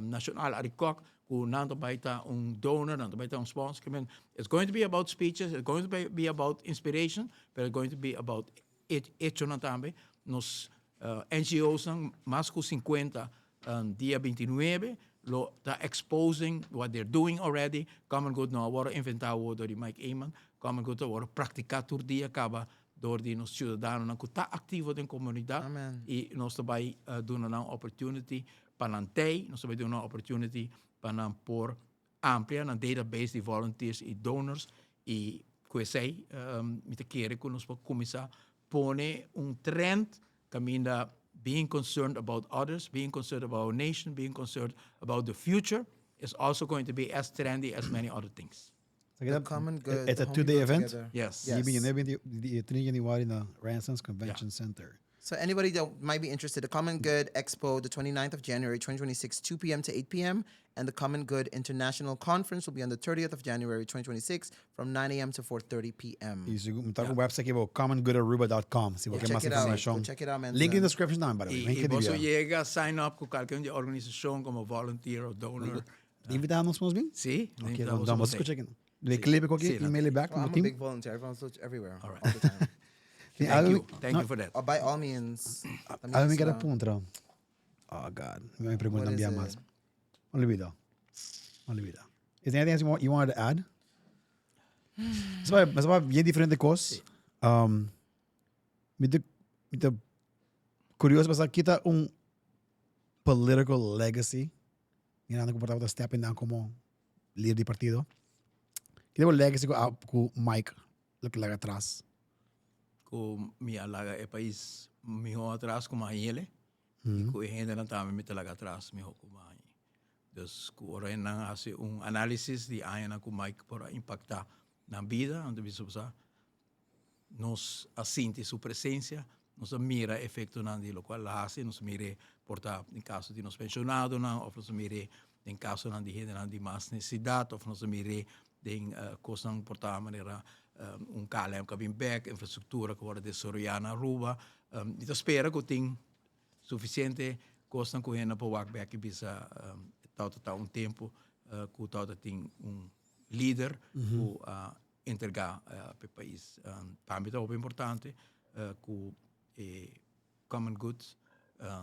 Speaker 3: Nashonal Arikok ku nan ta bai ta un donor, nan ta bai ta un sponsor. I mean, it's going to be about speeches, it's going to be about inspiration, pero it's going to be about echonan tambe. Nos NGOsnan, mas ku sinkuenta, dia bintinuebe. lo ta exposing what they're doing already. Common Good no a wòrdu inventá awor dor di Mike Eman. Common Good a wòrdu praktiká tur dia kaba dor di nos siudadanonan ku ta aktivo den komunidat.
Speaker 2: Amen.
Speaker 3: I nos ta bai duna nan opportunity pa nan tei, nos ta bai duna nan opportunity pa nan por amplia nan database di volunteers i donors i ku esei mi ta kere ku nos por kuminsá pone un trend kaminda being concerned about others, being concerned about our nation, being concerned about the future is also going to be as trendy as many other things.
Speaker 2: The common good.
Speaker 4: It's a
Speaker 2: the home
Speaker 4: two-day
Speaker 2: people
Speaker 4: event?
Speaker 2: together.
Speaker 3: Yes.
Speaker 2: Yes.
Speaker 4: Di 29 di januari na Renaissance Convention Center.
Speaker 2: So anybody that might be interested, the Common Good Expo, the 29th of January, 2026, 2 p.m. to 8 p.m. And the Common Good International Conference will be on the 30th of January, 2026, from 9 a.m. to 4.30 p.m.
Speaker 4: Y si ta cu website aki commongoodaruba.com si bo
Speaker 2: Yeah,
Speaker 4: kier mas
Speaker 2: check it out.
Speaker 4: informacion.
Speaker 2: Go check it out, man.
Speaker 4: Link in the description tambe, by the way.
Speaker 3: Y, y bo yega sign up cu cualkier organisacion como volunteer o donor.
Speaker 4: Invita nos mas bien?
Speaker 3: Si.
Speaker 4: Ok, dan dan vamos scucha aki. De clip aki,
Speaker 3: Si,
Speaker 4: email it back,
Speaker 2: Well,
Speaker 4: no
Speaker 2: I'm a
Speaker 4: team.
Speaker 2: big volunteer. I volunteer everywhere.
Speaker 3: All right.
Speaker 2: All the time.
Speaker 3: Thank you. Thank you for that.
Speaker 2: Oh, by all means.
Speaker 4: Algo mi kier puntra. Oh God, mi pregunta
Speaker 2: What is
Speaker 4: bia
Speaker 2: it?
Speaker 4: mas. Olvida. Olvida. Is there anything else you wanted to add? Esaki ta bien diferente cos. Mi ta curioso pa sa ki ta un political legacy. Mirando cu por ta stepping down como lider di partido. Ki ta un legacy cu Mike lo ke laga atras?
Speaker 3: Cu mi a laga e pais miho atras cu mi a hayele. Y cu e hendenan tambe mi ta laga atras miho cu mi a haye. Dus cu ora nan haci un analisis di añanan cu Mike por a impacta nan bida, nan ta bisa sa nos a sinti su presencia, nos a mira efectonan di locual el a haci, nos a mira por ta den caso di nos pensionadonan of nos a mira den casonan di hendenan di mas necesidad of nos a mira den cosnan por ta manera un KLM cu a bin bek, infrastructura cu a wordo desaroya na Aruba. Mi ta spera cu tin suficiente cosnan cu hende por wak bek y bisa tawata ta un tempo cu tawata tin un lider cu a entrega pa e pais. Tambe ta hopi importante cu e common good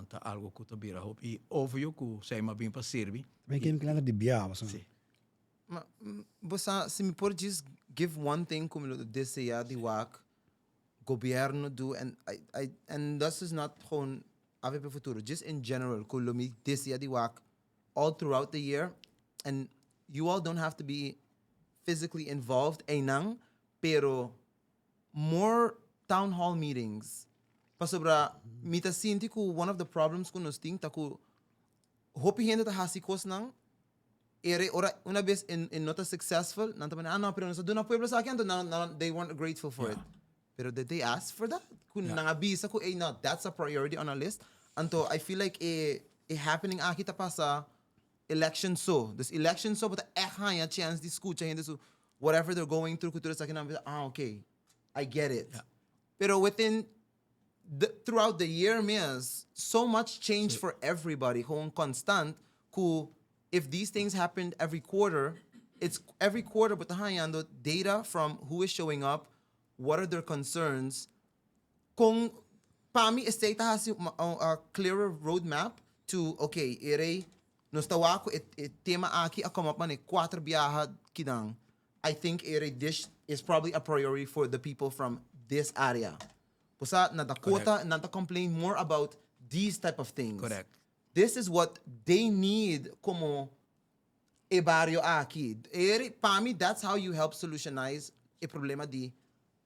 Speaker 3: ta algo cu ta bira hopi obvio cu esey a bin pa sirbi.
Speaker 4: Tambe ken kalender di bia, pasobra.
Speaker 3: Si.
Speaker 2: Ma, bo sa, si mi por just give one thing cu mi lo desea di wak gobierno do and I, I, and this is not gewoon AVP Futuro, just in general, cu lo mi desea di wak all throughout the year and you all don't have to be physically involved einan, pero more town hall meetings. Pasobra mi ta sinti cu one of the problems cu nos tin ta cu hopi hende ta haci cosnan ere ora una bes e no ta successful, nan ta pone, "Ah no, pero nos a duna pueblo esaki," anto nan, nan, they weren't grateful for it. Pero did they ask for that? Cu nan a bisa cu, "Ey, no, that's a priority on our list." Anto I feel like e e happening aki ta pasa election so. Dus election so bo ta echt haya chance di scucha hende su whatever they're going through cu tur esaki nan bisa, "Ah, okay, I get it." Pero within the, throughout the year mes, so much change for everybody, gewoon constant, cu if these things happened every quarter, it's every quarter bo ta hayando data from who is showing up, what are their concerns, con pa mi esey ta haci a clearer roadmap to, okay, ere nos ta wak cu e tema aki a come up mane cuater biaha kidan. I think ere this is probably a priority for the people from this area. Bo sa na Dakota nan ta complain more about these type of things. This is what they need como e bario aki. Ere, pa mi, that's how you help solutionize e problema di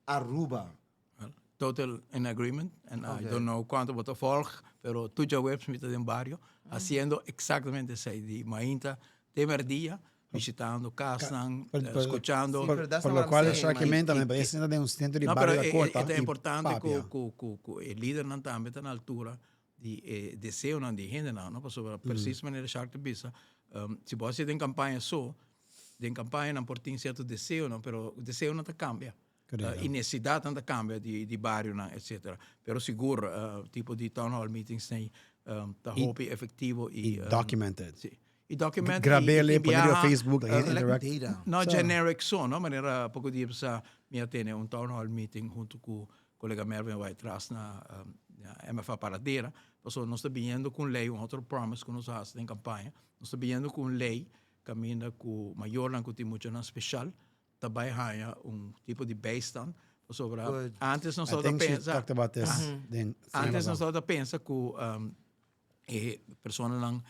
Speaker 2: Aruba.
Speaker 3: Well, total in agreement. And I don't know cuanto bo ta volg, pero tur djaweps mi ta den bario, haciendo exactamente esey, di mainta te merdia, bishitando casnan, scuchando.
Speaker 2: Pero that's
Speaker 4: Por
Speaker 2: not
Speaker 4: lo
Speaker 2: what I'm
Speaker 4: cual
Speaker 2: saying,
Speaker 4: Sharky
Speaker 2: man.
Speaker 4: Man tambe pa esei den un centro di
Speaker 3: No, pero
Speaker 4: bario Dakota
Speaker 3: e ta
Speaker 4: y
Speaker 3: importante
Speaker 4: papia.
Speaker 3: cu e lidernan tambe ta na altura di e deseonan di hendenan, no? Pasobra precies manera Shark ta bisa, si bo haci den campaña so, den campaña nan por tin cierto deseonan, pero deseonan ta cambia. Y necesidadnan ta cambia di barionan, etcetera. Pero sigur, tipo di town hall meetings nei ta hopi efectivo y
Speaker 4: Y documented.
Speaker 3: Si. Y documented y
Speaker 4: Grabele,
Speaker 3: y
Speaker 4: ponele op
Speaker 3: biaha,
Speaker 4: Facebook, la gente
Speaker 2: Collect
Speaker 4: interact.
Speaker 2: data.
Speaker 3: No generic so, no? Manera poco dia pasa mi a tene un town hall meeting hunto cu colega Mervin White tras na MFA Paradera. Pasobra nos ta biniendo ku un lei, un otro promise ku nos a hasi den kampaña, nos ta biniendo ku un lei kaminda ku mayornan ku tin muchanan speshal ta bai haña un tipo di bijstand. Pasobra antes nos tabata pensa, antes nos tabata pensa ku e personanan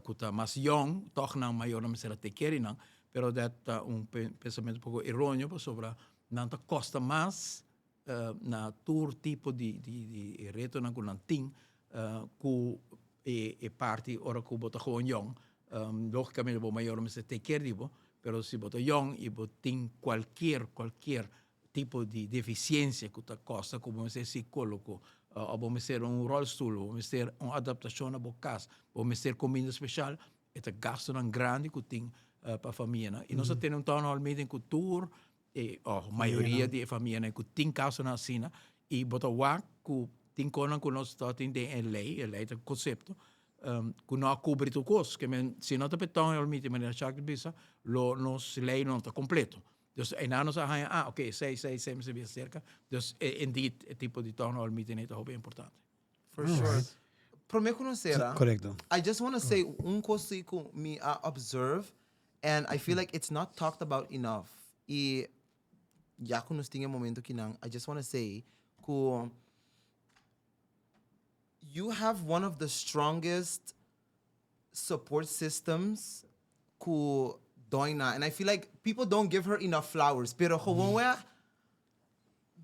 Speaker 3: ku ta mas yong tòg nan mayornan mester a take care di nan, pero dat ta un pensamentu poko eróneo pasobra nan ta kosta mas na tur tipo di di retonan ku nan tin ku e parti ora ku bo ta gewoon yong logicamente bo mayornan mester take care di bo pero si bo ta yong i bo tin kualkier kualkier tipo di deficiencia ku ta kosta ku bo mester psicologo o bo mester un rolstoel bo mester un adaptacion na bo kas bo mester comida special e ta gastonan grandi ku tin pa famianan i nos a tene un town hall meeting ku tur e oh, mayoria di e famianan ku tin kasonan asina i bo ta wak ku tin konan ku nos ta tin den e lei, e lei ta konsepto, ku no a kubri tur kos. Ke men si no ta pa e town hall meeting manera Shark ta bisa, lo nos lei no ta kompleto. Dus einan nos a haña, ah oké, esei, esei, esei mester bira serka. Dus indeed e tipo di town hall meeting ei ta hopi importante.
Speaker 2: For sure. Prome ku nos sera,
Speaker 4: Korekto.
Speaker 2: I just wanna say un kos si ku mi a observe and I feel like it's not talked about enough. I ya ku nos tin e momento kinan, I just wanna say ku you have one of the strongest support systems ku Doina and I feel like people don't give her enough flowers pero gewoonweg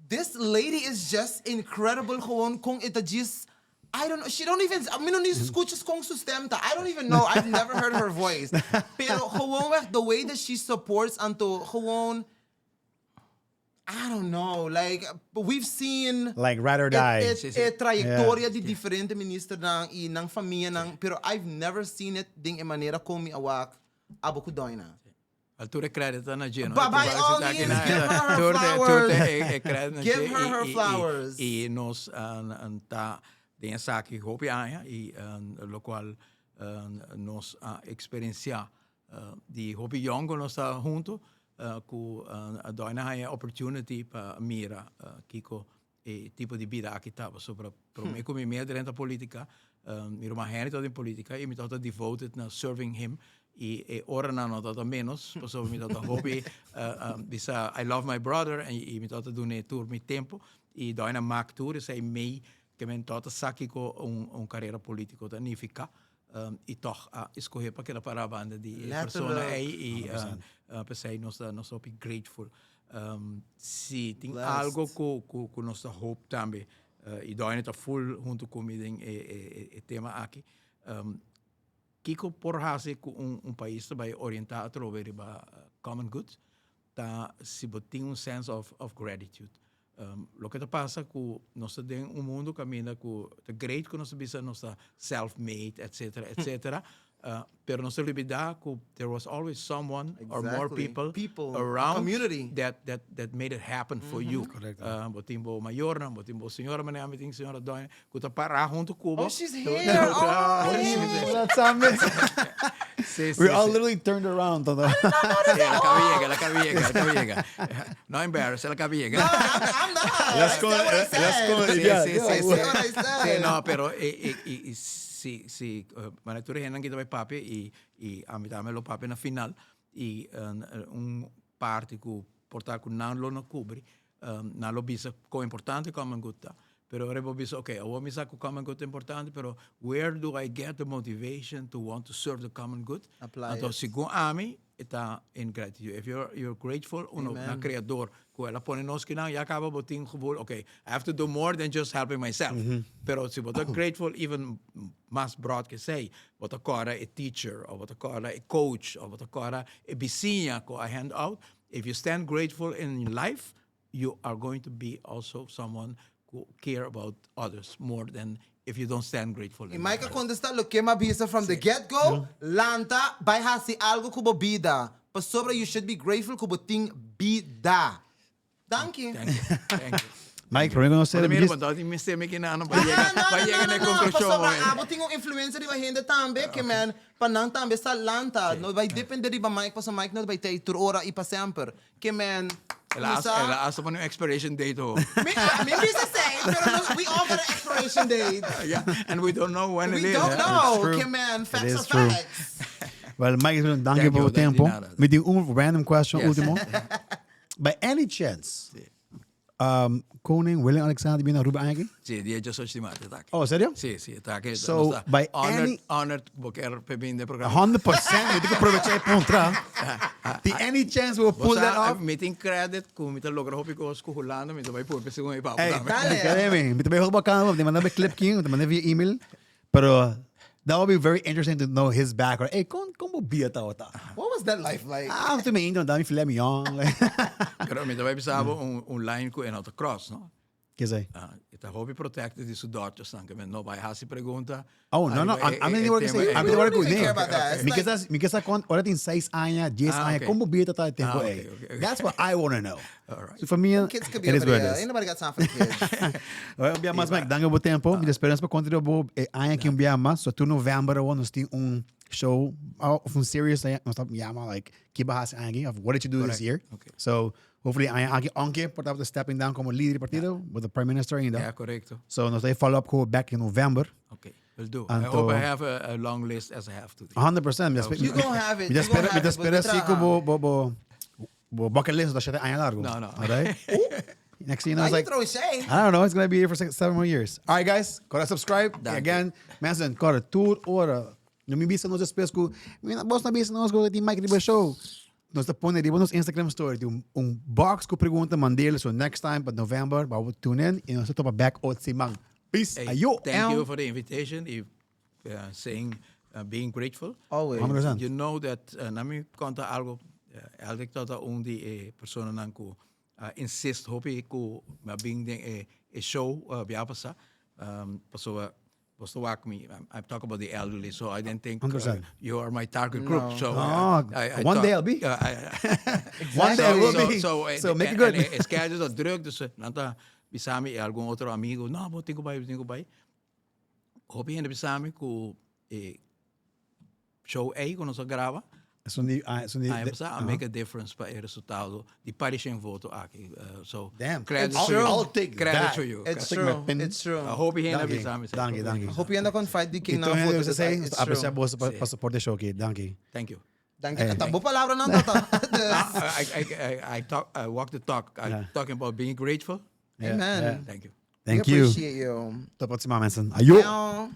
Speaker 2: This lady is just incredible gewoon con e ta djis I don't know she don't even mi no ni scucha con su stem ta I don't even know I've never heard her voice pero gewoonweg the way that she supports anto gewoon I don't know like we've seen
Speaker 1: Like ride or die.
Speaker 2: e, e, e trayectoria di diferente ministernan y nan famianan pero I've never seen it den e manera con mi a wak abo cu Doina.
Speaker 3: Al tur e credit ta na dje, no?
Speaker 2: But by all means, give her her flowers.
Speaker 3: Tur e credit na dje.
Speaker 2: Give her her flowers.
Speaker 3: I nos ta den esaki hopi aña i locual nos a experiencia di hopi yong cu nos ta hunto cu Doina haña opportunity pa mira kico e tipo di bida aki ta pasobra prome ku mi mea drenta politica mi ruman Henry tabata den politica i mi tabata devoted na serving him i e oranan no tabata menos pasobra mi tabata hopi bisa I love my brother i mi tabata dun'e tur mi tempo i Doina mak tur esei mei ke men tabata sa kiko un karera politico ta nifica i tog a escoge pa keda para banda di e persona ei i p'esei nos ta nos ta hopi grateful. Si tin algo ku ku nos ta hoop tambe i Doine ta full hunto ku mi den e e tema aki, kiko por hasi ku un pais ta bai orienta atrobe riba common good ta si bo tin un sense of of gratitude. Loke ta pasa ku nos ta den un mundu kaminda ku ta great ku nos ta bisa nos ta self made etcetera etcetera pero nos ta olbida ku there was always someone or more people around that that that made it happen for you. Bo tin bo mayornan, bo tin bo señora manera mi tin señora Doña ku ta para huntu ku bo.
Speaker 2: Oh she's here! Oh
Speaker 3: Sí,
Speaker 4: We
Speaker 3: sí,
Speaker 4: all
Speaker 3: sí.
Speaker 4: literally turned around.
Speaker 3: Sí, el acaba de llegar, el acaba de llegar, el acaba de llegar. No embarrass, el acaba de llegar.
Speaker 2: I'm not.
Speaker 4: Let's
Speaker 2: I
Speaker 4: go,
Speaker 2: said what I
Speaker 4: let's
Speaker 2: said.
Speaker 4: go.
Speaker 3: Sí,
Speaker 4: Yeah,
Speaker 3: sí,
Speaker 4: yeah.
Speaker 3: sí,
Speaker 2: I
Speaker 3: sí.
Speaker 2: said what I said.
Speaker 3: Sí, no, pero eh, eh, y, y si, si, eh, manera tur hende kita bay papia y, y a mi tambe lo papia na final y eh, un parti cu por ta cu nan lo no cubri, um, nan lo bisa con importante common good ta. Pero ora bo bisa, ok, awor mi sa cu common good ta importante, pero where do I get the motivation to want to serve the common good?
Speaker 2: Apply
Speaker 3: Anto,
Speaker 2: it.
Speaker 3: segun ami, e ta in gratitude. If you're, you're grateful, uno
Speaker 2: Amen.
Speaker 3: na creador, cu el a pone nos kinan, ya caba bo tin gevoel, ok, I have to do more than just helping myself. Pero si bo ta grateful, even mas broad que esey, bo ta cora e teacher, of bo ta cora e coach, of bo ta cora e bisiña cu a hand out. If you stand grateful in life, you are going to be also someone who care about others more than if you don't stand grateful.
Speaker 2: I Mike a contesta loke m'a bisa from the get go, lanta bai haci algo cu bo bida, pasobra you should be grateful cu bo tin bida. Danki.
Speaker 3: Thank you. Thank you.
Speaker 4: Mike, prome cu nos
Speaker 3: Pero
Speaker 4: cera,
Speaker 3: mira,
Speaker 4: mi
Speaker 3: want dat mester mi kinano pa
Speaker 2: Ah,
Speaker 3: yega,
Speaker 2: no,
Speaker 3: pa
Speaker 2: no,
Speaker 3: yega
Speaker 2: no,
Speaker 3: na
Speaker 2: no, no,
Speaker 3: conclusion.
Speaker 2: pasobra
Speaker 3: hoor.
Speaker 2: abo tin un influencia riba hende tambe, ke men pa nan tambe sa lanta. No bai depende riba Mike, pasobra Mike no bai tei tur ora i pa semper. Ke men.
Speaker 3: El a
Speaker 2: Kuminsá.
Speaker 3: el a hasta pone un expiration date ho.
Speaker 2: Mi, mi bisa esei, pero nos, we all got an expiration date.
Speaker 3: Yeah, and we don't know when
Speaker 2: We
Speaker 3: it is.
Speaker 2: don't
Speaker 3: eh.
Speaker 2: know.
Speaker 4: true.
Speaker 2: Okay, man,
Speaker 4: It
Speaker 2: facts
Speaker 4: is
Speaker 2: are
Speaker 4: true.
Speaker 2: facts.
Speaker 4: Well, Mike, dank
Speaker 3: Thank
Speaker 4: je
Speaker 3: you,
Speaker 4: pa bo
Speaker 3: dank
Speaker 4: tempo.
Speaker 3: di nada.
Speaker 4: Mi tin un random question
Speaker 3: Yes.
Speaker 4: ultimo. By any chance, um, Koning Willem Alexander bin Aruba aki?
Speaker 3: Si, dia 18 di maart, ta aki.
Speaker 4: Oh, serio?
Speaker 3: Si, si, ta aki.
Speaker 4: So, by
Speaker 3: honored,
Speaker 4: any-
Speaker 3: honored bo kier pa bin den programa.
Speaker 4: 100%, mi tin cu aprovecha e puntra. Tin any chance we will pull that off?
Speaker 3: Mi tin credit cu mi ta logra hopi cos cu Hulanda, mi ta bay purpia segun e papo
Speaker 4: Hey,
Speaker 3: tambe.
Speaker 2: Dale.
Speaker 4: Dale. Mi ta bay hopi bacana, mi ta manda clip king, mi ta manda via email. Pero that would be very interesting to know his background. Hey, con con bo bia tabata?
Speaker 2: What was that life like?
Speaker 4: Ah, mi ta me indo, dami filet mignon.
Speaker 3: Pero mi ta bay bisa bo un, un line cu e no ta cross, no?
Speaker 4: Ke esei?
Speaker 3: Ah, e ta hopi protected di su dochters nan, ke men no bay haci pregunta.
Speaker 4: Oh, no, no,
Speaker 3: Ariba
Speaker 4: I'm
Speaker 3: e-
Speaker 4: not
Speaker 3: e
Speaker 4: worried
Speaker 3: tema
Speaker 4: say,
Speaker 3: ei.
Speaker 4: I'm
Speaker 2: We
Speaker 4: not worried
Speaker 2: don't even
Speaker 4: cu
Speaker 2: care about that. It's
Speaker 4: Mi
Speaker 2: like-
Speaker 4: ke sa, mi ke sa con, ora tin 6 aña, 10
Speaker 3: Ah,
Speaker 4: aña,
Speaker 3: okay.
Speaker 4: con bo bia ta e tempo
Speaker 3: Ah,
Speaker 4: ei?
Speaker 3: okay, okay, okay.
Speaker 4: That's what I want to know.
Speaker 3: All right.
Speaker 4: So for me,
Speaker 2: Kids could be
Speaker 4: it is
Speaker 2: over
Speaker 4: what it
Speaker 2: there.
Speaker 4: is.
Speaker 2: Ain't nobody got time for the kids.
Speaker 4: Un bia mas, Mike, danki bo tempo. Mi ta speransa pa konta bo e aña aki un bia mas. So tur november awor nos tin un show of un series nos ta yama like ki bo hasi aña aki of what did you do this
Speaker 3: Correct.
Speaker 4: year.
Speaker 3: Okay.
Speaker 4: So hopefully aña aki aunke por tabata stepping down como lider di partido with the prime minister ainda.
Speaker 3: Ja, correcto.
Speaker 4: So nos ta follow up ku back in november.
Speaker 3: Okay, will do. I
Speaker 4: Anto-
Speaker 3: hope I have a long list as I have today.
Speaker 4: 100%. Mi ta
Speaker 2: You gonna have it.
Speaker 4: Mi ta
Speaker 2: You gonna
Speaker 4: spera, mi
Speaker 2: have
Speaker 4: ta
Speaker 2: it, but
Speaker 4: spera si ku
Speaker 2: traha.
Speaker 4: bo bo bo bo bucket list ta shete aña largo.
Speaker 3: No, no.
Speaker 4: Alright? Next thing you know,
Speaker 2: Now
Speaker 4: it's
Speaker 2: you
Speaker 4: like
Speaker 2: throwing shade.
Speaker 4: I don't know. It's gonna be here for six, seven more years. All right, guys. Go to subscribe.
Speaker 3: Dank je.
Speaker 4: Again, mensen, go to tour ora. No mi bisa nos despues ku mi na bos na bisa nos ku di Mike riba show. Nos ta pone riba nos Instagram story di un, un box ku pregunta mandele so next time pa November ba we tune in y nos ta topa back ot siman. Peace.
Speaker 3: Hey,
Speaker 4: Ayo.
Speaker 3: Thank you for the invitation. Y, saying, being grateful.
Speaker 2: Always.
Speaker 4: 100%.
Speaker 3: You know that, na mi conta algo, Eldrick tabata un di e personanan ku a insist hopi ku mi a bin den e e show bia pasa, pasobra bos ta wak mi, I'm talk about the elderly, so I didn't think
Speaker 4: 100%.
Speaker 3: you are my target group. So,
Speaker 4: No.
Speaker 3: I
Speaker 4: One
Speaker 3: thought,
Speaker 4: day I'll be. One day I will be.
Speaker 3: So,
Speaker 4: So make it good.
Speaker 3: En e schedule ta druk, dus nan ta bisa mi y algun otro amigo, no, bo tin ku bai, bo tin ku bai. Hopi hende bisa mi ku e show ei ku nos a graba,
Speaker 4: Esun di, ah, esun di,
Speaker 3: aña
Speaker 4: de-
Speaker 3: pasá, a
Speaker 4: aha.
Speaker 3: make a difference pa e resultado di Parisheng voto aki. So,
Speaker 4: Damn.
Speaker 3: credit
Speaker 4: I'll,
Speaker 3: to you.
Speaker 4: I'll take
Speaker 3: Credit
Speaker 4: that.
Speaker 3: to you.
Speaker 2: It's
Speaker 4: Take my
Speaker 2: true.
Speaker 4: pen.
Speaker 2: It's true.
Speaker 3: A hopi hende
Speaker 4: Danki,
Speaker 3: bisa mi.
Speaker 4: danki, danki.
Speaker 2: Hopi hende kon fight di
Speaker 4: Y
Speaker 2: king
Speaker 4: tur
Speaker 2: na
Speaker 4: hende
Speaker 2: voto.
Speaker 4: bisa sei,
Speaker 2: It's
Speaker 4: aprecia
Speaker 2: true.
Speaker 4: boso pa pa support e show aki. Danki.
Speaker 3: Thank you.
Speaker 2: Danki. Ta bo palabra nan tata. Dus,
Speaker 3: I talk, I walk the talk. I'm talking about being grateful.
Speaker 4: Yeah,
Speaker 2: Amen.
Speaker 4: yeah.
Speaker 3: Thank you.
Speaker 4: Thank
Speaker 2: We
Speaker 4: you.
Speaker 2: appreciate you.
Speaker 4: Tot próxima mensen. Ayo.
Speaker 2: Meow.